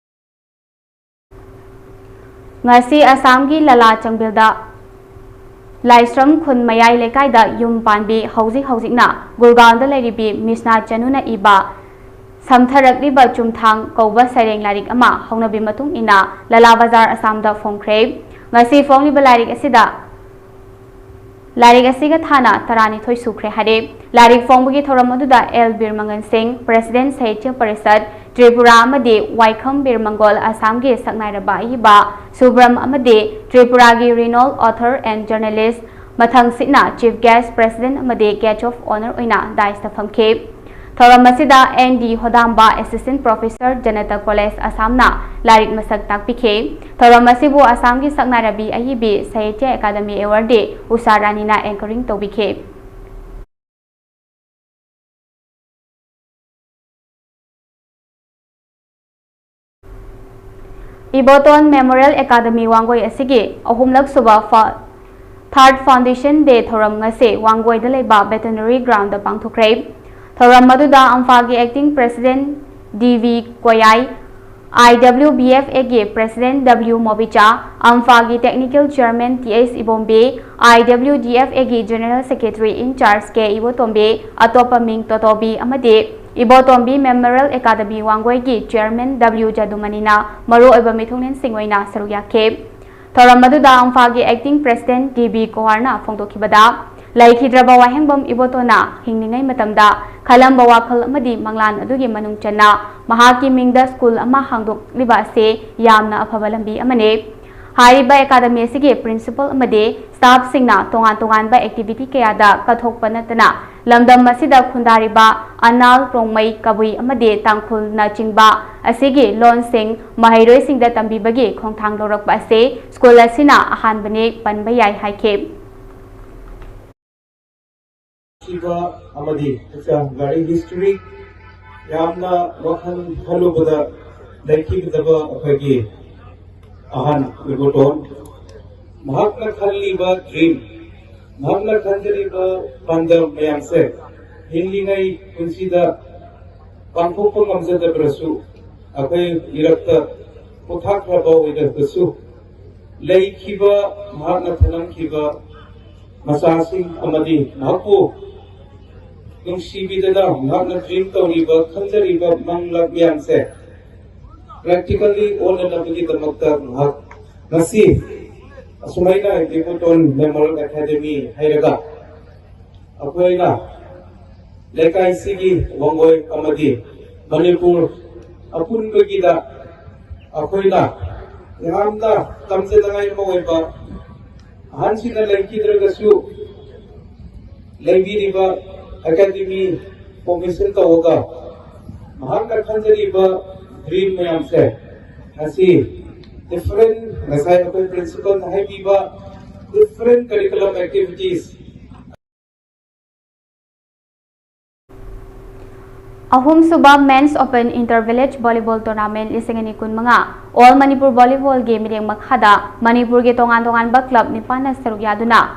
ꯉꯁꯤ ꯑꯁꯥꯝꯒꯤ ꯂꯂꯥ ꯆꯪꯕꯤꯜꯗ ꯂꯥꯏꯁ꯭ꯔꯝ ꯈꯨꯟ ꯃꯌꯥꯏ ꯂꯩꯀꯥꯏꯗ ꯌꯨꯝ ꯄꯥꯟꯕꯤ, ꯍꯧꯖꯤꯛ ꯍꯧꯖꯤꯛꯅ ꯒꯨꯔꯒꯥꯎꯟꯗ ꯂꯩꯔꯤꯕꯤ ꯃꯤꯁꯅꯥ ꯆꯅꯨꯅ ꯏꯕ ꯁꯝꯊꯔꯛꯂꯤꯕ ꯆꯨꯝꯊꯥꯡ ꯀꯧꯕ ꯁꯩꯔꯦꯡ ꯂꯥꯏꯔꯤꯛ ꯑꯃ ꯍꯧꯅꯕꯤ ꯃꯇꯨꯡ ꯏꯟꯅ ꯂꯂꯥ ꯕꯖꯥꯔ ꯑꯁꯥꯝꯗ ꯐꯣꯡꯈ꯭ꯔꯦ꯫ ꯉꯁꯤ ꯐꯣꯡꯂꯤꯕ ꯂꯥꯏꯔꯤꯛ ꯑꯁꯤꯗ ꯂꯥꯏꯔꯤꯛ ꯑꯁꯤꯒ ꯊꯥꯅ ꯇꯔꯥꯅꯤꯊꯣꯏ ꯁꯨꯈ꯭ꯔꯦ ꯍꯥꯏꯔꯦ꯫ ꯂꯥꯏꯔꯤꯛ ꯐꯣꯡꯕꯒꯤ ꯊꯧꯔꯝ ꯑꯗꯨꯗ ꯑꯦꯜ ꯕꯤꯔ ꯃꯪꯒꯟ ꯁꯤꯡ, President ꯁꯥꯍꯤꯇ꯭ꯌ ꯄꯔꯤꯁꯠ ꯇ꯭ꯔꯤꯄꯨꯔꯥ ꯑꯃꯗꯤ ꯋꯥꯏꯈꯝ ꯕꯤꯔ ꯃꯪꯒꯣꯜ, ꯑꯁꯥꯝꯒꯤ ꯁꯛꯅꯥꯏꯔꯕ ꯑꯏꯕ ꯁꯨꯕ꯭ꯔꯝ ꯑꯃꯗꯤ ꯇ꯭ꯔꯤꯄꯨꯔꯥꯒꯤ renowned author and journalist ꯃꯊꯪꯁꯤꯠꯅ Chief Guest, President ꯑꯃꯗꯤ Guest of Honour ꯑꯣꯏꯅ dais ꯇ ꯐꯝꯈꯤ꯫ ꯊꯧꯔꯝ ꯑꯁꯤꯗ N D Hodamba, Assistant Professor, Janata college, ꯑꯁꯥꯝꯅ ꯂꯥꯏꯔꯤꯛ ꯃꯁꯛ ꯇꯥꯛꯄꯤꯈꯤ꯫ ꯊꯧꯔꯝ ꯑꯁꯤꯕꯨ ꯑꯁꯥꯝꯒꯤ ꯁꯛꯅꯥꯏꯔꯕꯤ ꯑꯏꯕꯤ ꯁꯥꯍꯤꯇ꯭ꯌ ꯑꯦꯀꯥꯗꯃꯤ awardee ꯎꯁꯥ ꯔꯥꯅꯤꯅ anchoring ꯇꯧꯕꯤꯈꯤ꯫ ꯏꯕꯣꯇꯣꯟ ꯃꯦꯃꯣꯔꯤꯌꯦꯜ ꯑꯦꯀꯥꯗꯃꯤ ꯋꯥꯡꯒꯣꯏ ꯑꯁꯤꯒꯤ ꯑꯍꯨꯝꯂꯛ ꯁꯨꯕ ꯐ- Third Foundation Day ꯊꯧꯔꯝ ꯉꯁꯤ ꯋꯥꯡꯒꯣꯏꯗ ꯂꯩꯕ Veterinary Ground ꯗ ꯄꯥꯡꯊꯣꯛꯈ꯭ꯔꯦ꯫ ꯊꯧꯔꯝ ꯑꯗꯨꯗ ꯑꯝꯐꯥꯒꯤ Acting President D V Koyai, I W B F ꯑꯦꯒꯤ President ꯗꯕ꯭ꯂꯤꯎ ꯃꯣꯕꯤꯆꯥ, ꯑꯝꯐꯥꯒꯤ Technical Chairman T H Ibombi, I W D F ꯑꯦꯒꯤ General Secretary in Charge K Ibotombi, ꯑꯇꯣꯞꯄ ꯃꯤꯡ ꯇꯣꯇꯣꯕꯤ ꯑꯃꯗꯤ ꯏꯕꯣꯇꯣꯝꯕꯤ ꯃꯦꯃꯣꯔꯤꯌꯦꯜ ꯑꯦꯀꯥꯗꯃꯤ ꯋꯥꯡꯒꯣꯏꯒꯤ Chairman ꯗꯕ꯭ꯂꯤꯎ ꯖꯗꯨꯃꯅꯤꯅ ꯃꯔꯨꯑꯣꯏꯕ ꯃꯤꯊꯨꯡꯂꯦꯟꯁꯤꯡ ꯑꯣꯏꯅ ꯁꯔꯨꯛ ꯌꯥꯈꯤ꯫ ꯊꯧꯔꯝ ꯑꯗꯨꯗ ꯑꯝꯐꯥꯒꯤ Acting President ꯗꯤ ꯕꯤ ꯀꯣꯍꯥꯔꯅ ꯐꯣꯡꯗꯣꯛꯈꯤꯕꯗ, ꯂꯩꯈꯤꯗ꯭ꯔꯕ ꯋꯥꯍꯦꯡꯕꯝ ꯏꯕꯣꯇꯣꯟꯅ ꯍꯤꯡꯂꯤꯉꯩ ꯃꯇꯝꯗ ꯈꯜꯂꯝꯕ ꯋꯥꯈꯜ ꯑꯃꯗꯤ ꯃꯪꯂꯥꯟ ꯑꯗꯨꯒꯤ ꯃꯅꯨꯡ ꯆꯟꯅ ꯃꯍꯥꯛꯀꯤ ꯃꯤꯡꯗ ꯁ꯭ꯀꯨꯜ ꯑꯃ ꯍꯥꯡꯗꯣꯛꯂꯤꯕ ꯑꯁꯤ ꯌꯥꯝꯅ ꯑꯐꯕ ꯂꯝꯕꯤ ꯑꯃꯅꯤ꯫ ꯍꯥꯏꯔꯤꯕ ꯑꯦꯀꯥꯗꯃꯤ ꯑꯁꯤꯒꯤ Principal ꯑꯃꯗꯤ Staffꯁꯤꯡꯅ ꯇꯣꯉꯥꯟ ꯇꯣꯉꯥꯟꯕ activity ꯀꯌꯥꯗ ꯀꯠꯊꯣꯛꯄ ꯅꯠꯇꯅ ꯂꯝꯗꯝ ꯑꯁꯤꯗ ꯈꯨꯟꯗꯥꯔꯤꯕ ꯑꯅꯥꯜ, ꯔꯣꯡꯃꯩ, ꯀꯕꯨꯏ ꯑꯃꯗꯤ ꯇꯥꯡꯈꯨꯜꯅꯆꯤꯡꯕ ꯑꯁꯤꯒꯤ ꯂꯣꯟꯁꯤꯡ ꯃꯍꯩꯔꯣꯏꯁꯤꯡꯗ ꯇꯝꯕꯤꯕꯒꯤ ꯈꯣꯡꯊꯥꯡ ꯂꯧꯔꯛꯄ ꯑꯁꯤ ꯁ꯭ꯀꯨꯜ ꯑꯁꯤꯅ ꯑꯍꯥꯟꯕꯅꯤ ꯄꯟꯕ ꯌꯥꯏ ꯍꯥꯏꯈꯤ꯫ ꯊꯤꯕ ꯑꯃꯗꯤ ꯒꯥꯔꯤ history ꯌꯥꯝꯅ ꯋꯥꯈꯜ ꯈꯜꯂꯨꯕꯗ ꯂꯩꯈꯤꯒꯗꯕ ꯑꯩꯈꯣꯏꯒꯤ ꯑꯍꯟ ꯏꯕꯣꯇꯣꯟ, ꯃꯍꯥꯛꯅ ꯈꯜꯂꯤꯕ dream, ꯃꯍꯥꯛꯅ ꯈꯟꯖꯔꯤꯕ ꯄꯥꯟꯗꯝ ꯃꯌꯥꯝꯁꯦ ꯍꯤꯡꯂꯤꯉꯩ ꯄꯨꯟꯁꯤꯗ ꯄꯥꯡꯊꯣꯛꯄ ꯉꯝꯖꯗꯕ꯭ꯔꯁꯨ, ꯑꯩꯈꯣꯏ ꯏꯔꯛꯇ ꯄꯣꯊꯥꯈ꯭ꯔꯕ ꯑꯣꯏꯔꯕꯁꯨ, ꯂꯩꯈꯤꯕ ꯃꯍꯥꯛꯅ ꯊꯅꯝꯈꯤꯕ ꯃꯆꯥꯁꯤꯡ ꯑꯃꯗꯤ ꯃꯍꯥꯛꯄꯨ ꯅꯨꯡꯁꯤꯕꯤꯗꯅ ꯃꯍꯥꯛꯅ dream ꯇꯧꯔꯤꯕ, ꯈꯟꯖꯔꯤꯕ ꯃꯪꯂꯥꯟ ꯃꯌꯥꯝꯁꯦ practically ꯑꯣꯟꯅꯅꯕꯒꯤꯗꯃꯛꯇ ꯃꯍꯥꯛ ꯉꯁꯤ ꯑꯁꯨꯃꯥꯏꯅ ꯏꯕꯣꯇꯣꯟ Memorial Academy ꯍꯥꯏꯔꯒ ꯑꯩꯈꯣꯏꯅ ꯂꯩꯀꯥꯏꯁꯤꯒꯤ ꯋꯥꯡꯒꯣꯏ ꯑꯃꯗꯤ ꯃꯅꯤꯄꯨꯔ ꯑꯄꯨꯟꯕꯒꯤꯗ ꯑꯩꯈꯣꯏꯅ ꯌꯥꯝꯅ ꯇꯝꯖꯅꯤꯡꯉꯥꯏ ꯑꯃ ꯑꯣꯏꯕ, ꯑꯍꯟꯁꯤꯡꯅ ꯂꯩꯈꯤꯗ꯭ꯔꯒꯁꯨ ꯂꯩꯕꯤꯔꯤꯕ ꯑꯦꯀꯥꯗꯃꯤ formation ꯇꯧꯔꯒ ꯃꯍꯥꯛꯅ ꯈꯟꯖꯔꯤꯕ dream ꯃꯌꯥꯝꯁꯦ ꯉꯁꯤ different, ꯉꯁꯥꯏ ꯑꯩꯈꯣꯏ Principalꯅ ꯍꯥꯏꯕꯤꯕ different curriculum activities ꯑꯍꯨꯝꯁꯨꯕ Men's Open Inter Village Volleyball Tournament ꯂꯤꯁꯤꯡ ꯑꯅꯤ ꯀꯨꯟꯃꯉꯥ, All Manipur Volleyball ꯒꯤ ꯃꯤꯠꯌꯦꯡ ꯃꯈꯥꯗ ꯃꯅꯤꯄꯨꯔꯒꯤ ꯇꯣꯉꯥꯟ ꯇꯣꯉꯥꯟꯕ club ꯅꯤꯄꯥꯟꯅ ꯁꯔꯨꯛ ꯌꯥꯗꯨꯅ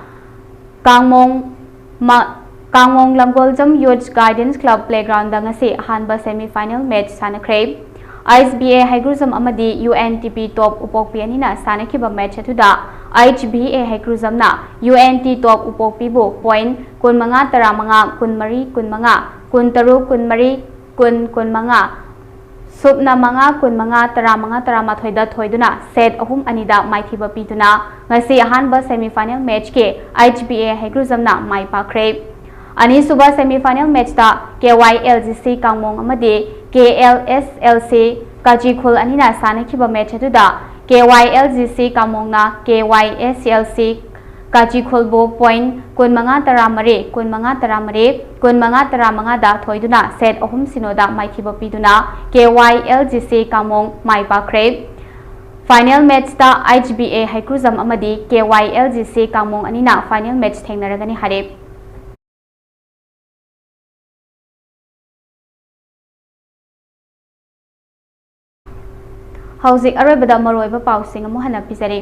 ꯀꯥꯡꯃꯣꯡ ꯃ-, ꯀꯥꯡꯃꯣꯡ ꯂꯝꯒꯣꯜꯖꯝ Youth Guidance Club Playground ꯗ ꯉꯁꯤ ꯑꯍꯥꯟꯕ semi final match ꯁꯥꯟꯅꯈ꯭ꯔꯦ꯫ ꯑꯩꯆ ꯕꯤ ꯑꯦ ꯍꯩꯒ꯭ꯔꯨꯖꯝ ꯑꯃꯗꯤ U N T P Top Upokpi ꯑꯅꯤꯅ ꯁꯥꯟꯅꯈꯤꯕ match ꯑꯗꯨꯗ ꯑꯩꯆ ꯕꯤ ꯑꯦ ꯍꯩꯒ꯭ꯔꯨꯖꯝꯅ ꯌꯨ ꯑꯦꯟ ꯇꯤ ꯇꯣꯞ ꯎꯄꯣꯛꯄꯤꯕꯨ point ꯀꯨꯟꯃꯉꯥ ꯇꯔꯥꯃꯉꯥ, ꯀꯨꯟꯃꯔꯤ ꯀꯨꯟꯃꯉꯥ, ꯀꯨꯟꯇꯔꯨꯛ ꯀꯨꯟꯃꯔꯤ, ꯀꯨꯟ ꯀꯨꯟꯃꯉꯥ, ꯁꯨꯞꯅ ꯃꯉꯥ, ꯀꯨꯟꯃꯉꯥ, ꯇꯔꯥꯃꯉꯥ, ꯇꯔꯥꯃꯥꯊꯣꯏꯗ ꯊꯣꯏꯗꯨꯅ set ꯑꯍꯨꯝ ꯑꯅꯤꯗ ꯃꯥꯏꯊꯤꯕ ꯄꯤꯗꯨꯅ ꯉꯁꯤ ꯑꯍꯥꯟꯕ semi final match ꯀꯤ ꯑꯩꯆ ꯕꯤ ꯑꯦ ꯍꯩꯒ꯭ꯔꯨꯖꯝꯅ ꯃꯥꯏ ꯄꯥꯛꯈ꯭ꯔꯦ꯫ ꯑꯅꯤꯁꯨꯕ semi final match ꯇ K Y L G C ꯀꯥꯡꯃꯣꯡ ꯑꯃꯗꯤ ꯀꯦ ꯑꯦꯜ ꯑꯦꯁ ꯑꯦꯜ ꯁꯤ ꯀꯥꯖꯤꯈꯨꯜ ꯑꯅꯤꯅ ꯁꯥꯟꯅꯈꯤꯕ match ꯑꯗꯨꯗ K Y L G C ꯀꯥꯡꯃꯣꯡꯅ K Y ꯑꯦꯁ ꯑꯦꯜ ꯁꯤ ꯀꯥꯖꯤꯈꯨꯜꯕꯨ point ꯀꯨꯟꯃꯉꯥ ꯇꯔꯥꯃꯔꯤ, ꯀꯨꯟꯃꯉꯥ ꯇꯔꯥꯃꯔꯤ, ꯀꯨꯟꯃꯉꯥ ꯇꯔꯥꯃꯉꯥꯗ ꯊꯣꯏꯗꯨꯅ set ꯑꯍꯨꯝ ꯁꯤꯅꯣꯗ ꯃꯥꯏꯊꯤꯕ ꯄꯤꯗꯨꯅ K Y L G C ꯀꯥꯡꯃꯣꯡ ꯃꯥꯏ ꯄꯥꯛꯈ꯭ꯔꯦ꯫ Final match ꯇ ꯑꯩꯆ ꯕꯤ ꯑꯦ ꯍꯩꯀ꯭ꯔꯨꯖꯝ ꯑꯃꯗꯤ K Y L G C ꯀꯥꯡꯃꯣꯡ ꯑꯅꯤꯅ final match ꯊꯦꯡꯅꯔꯒꯅꯤ ꯍꯥꯏꯔꯦ꯫ ꯍꯧꯖꯤꯛ ꯑꯔꯣꯏꯕꯗ ꯃꯔꯨꯑꯣꯏꯕ ꯄꯥꯎꯁꯤꯡ ꯑꯃꯨꯛ ꯍꯟꯅ ꯄꯤꯖꯔꯤ꯫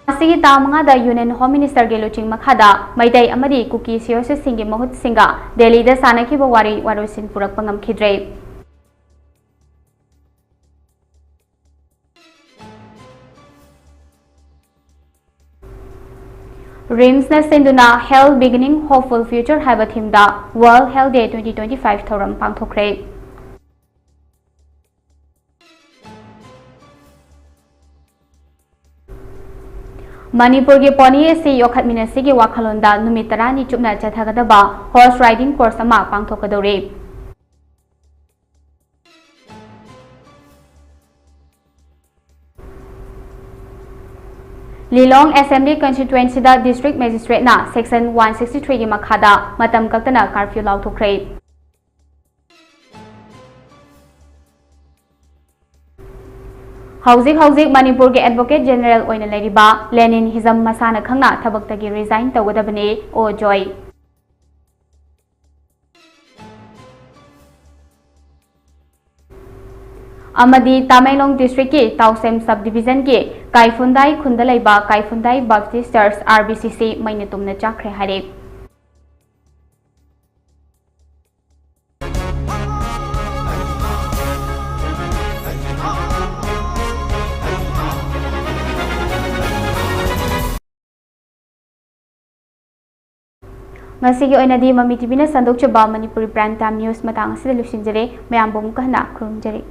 ꯑꯁꯤꯒꯤ ꯇꯥꯡ ꯃꯉꯥꯗ Union Home Minister ꯒꯤ ꯂꯨꯆꯤꯡ ꯃꯈꯥꯗ ꯃꯩꯇꯩ ꯑꯃꯗꯤ ꯀꯨꯀꯤ C O C ꯁꯤꯡꯒꯤ ꯃꯍꯨꯠꯁꯤꯡꯒ ꯗꯦꯜꯂꯤꯗ ꯁꯥꯟꯅꯈꯤꯕ ꯋꯥꯔꯤ ꯋꯥꯔꯣꯏꯁꯤꯟ ꯄꯨꯔꯛꯄ ꯉꯝꯈꯤꯗ꯭ꯔꯦ꯫ ꯔꯤꯝꯁꯅ ꯁꯤꯟꯗꯨꯅ Health Beginning Hopeful Future ꯍꯥꯏꯕ theme ꯗ World Health Day twenty twenty-five ꯊꯧꯔꯝ ꯄꯥꯡꯊꯣꯛꯈ꯭ꯔꯦ꯫ ꯃꯅꯤꯄꯨꯔꯒꯤ pony ꯑꯁꯤ ꯌꯣꯛꯈꯠꯃꯤꯟꯅꯁꯤꯒꯤ ꯋꯥꯈꯜꯂꯣꯟꯗ ꯅꯨꯃꯤꯠ ꯇꯔꯥꯅꯤ ꯆꯨꯞꯅ ꯆꯠꯊꯒꯗꯕ horse riding course ꯑꯃ ꯄꯥꯡꯊꯣꯛꯀꯗꯧꯔꯤ꯫ ꯂꯤꯂꯣꯡ Assembly Constituency ꯗ District Magistrate ꯅ Section one sixty three ꯒꯤ ꯃꯈꯥꯗ ꯃꯇꯝ ꯀꯛꯇꯅ curfew ꯂꯥꯎꯊꯣꯛꯈ꯭ꯔꯦ꯫ ꯍꯧꯖꯤꯛ ꯍꯧꯖꯤꯛ ꯃꯅꯤꯄꯨꯔꯒꯤ Advocate General ꯑꯣꯏꯅ ꯂꯩꯔꯤꯕ ꯂꯦꯅꯤꯟ ꯍꯤꯖꯝ ꯃꯁꯥꯅ ꯈꯪꯅ ꯊꯕꯛꯇꯒꯤ resign ꯇꯧꯒꯗꯕꯅꯤ, ꯑꯣ ꯖꯣꯏ꯫ ꯑꯃꯗꯤ ꯇꯃꯦꯡꯂꯣꯡ districtꯀꯤ ꯇꯥꯎꯁꯦꯝ subdivisionꯒꯤ ꯀꯥꯏꯐꯨꯟꯗꯥꯏ ꯈꯨꯟꯗ ꯂꯩꯕ ꯀꯥꯏꯐꯨꯟꯗꯥꯏ Baptist Church, R B C C, ꯃꯩꯅ ꯇꯨꯝꯅ ꯆꯥꯛꯈ꯭ꯔꯦ ꯍꯥꯏꯔꯦ꯫ ꯉꯁꯤꯒꯤ ꯑꯣꯏꯅꯗꯤ ꯃꯃꯤ ꯇꯤꯚꯤꯅ ꯁꯟꯗꯣꯛꯆꯕ ꯃꯅꯤꯄꯨꯔꯤ prime time news ꯃꯇꯥꯡ ꯑꯁꯤꯗ ꯂꯣꯏꯁꯤꯟꯖꯔꯦ꯫ ꯃꯌꯥꯝꯕꯨ ꯑꯃꯨꯛꯀ ꯍꯟꯅ ꯈꯨꯔꯨꯝꯖꯔꯤ꯫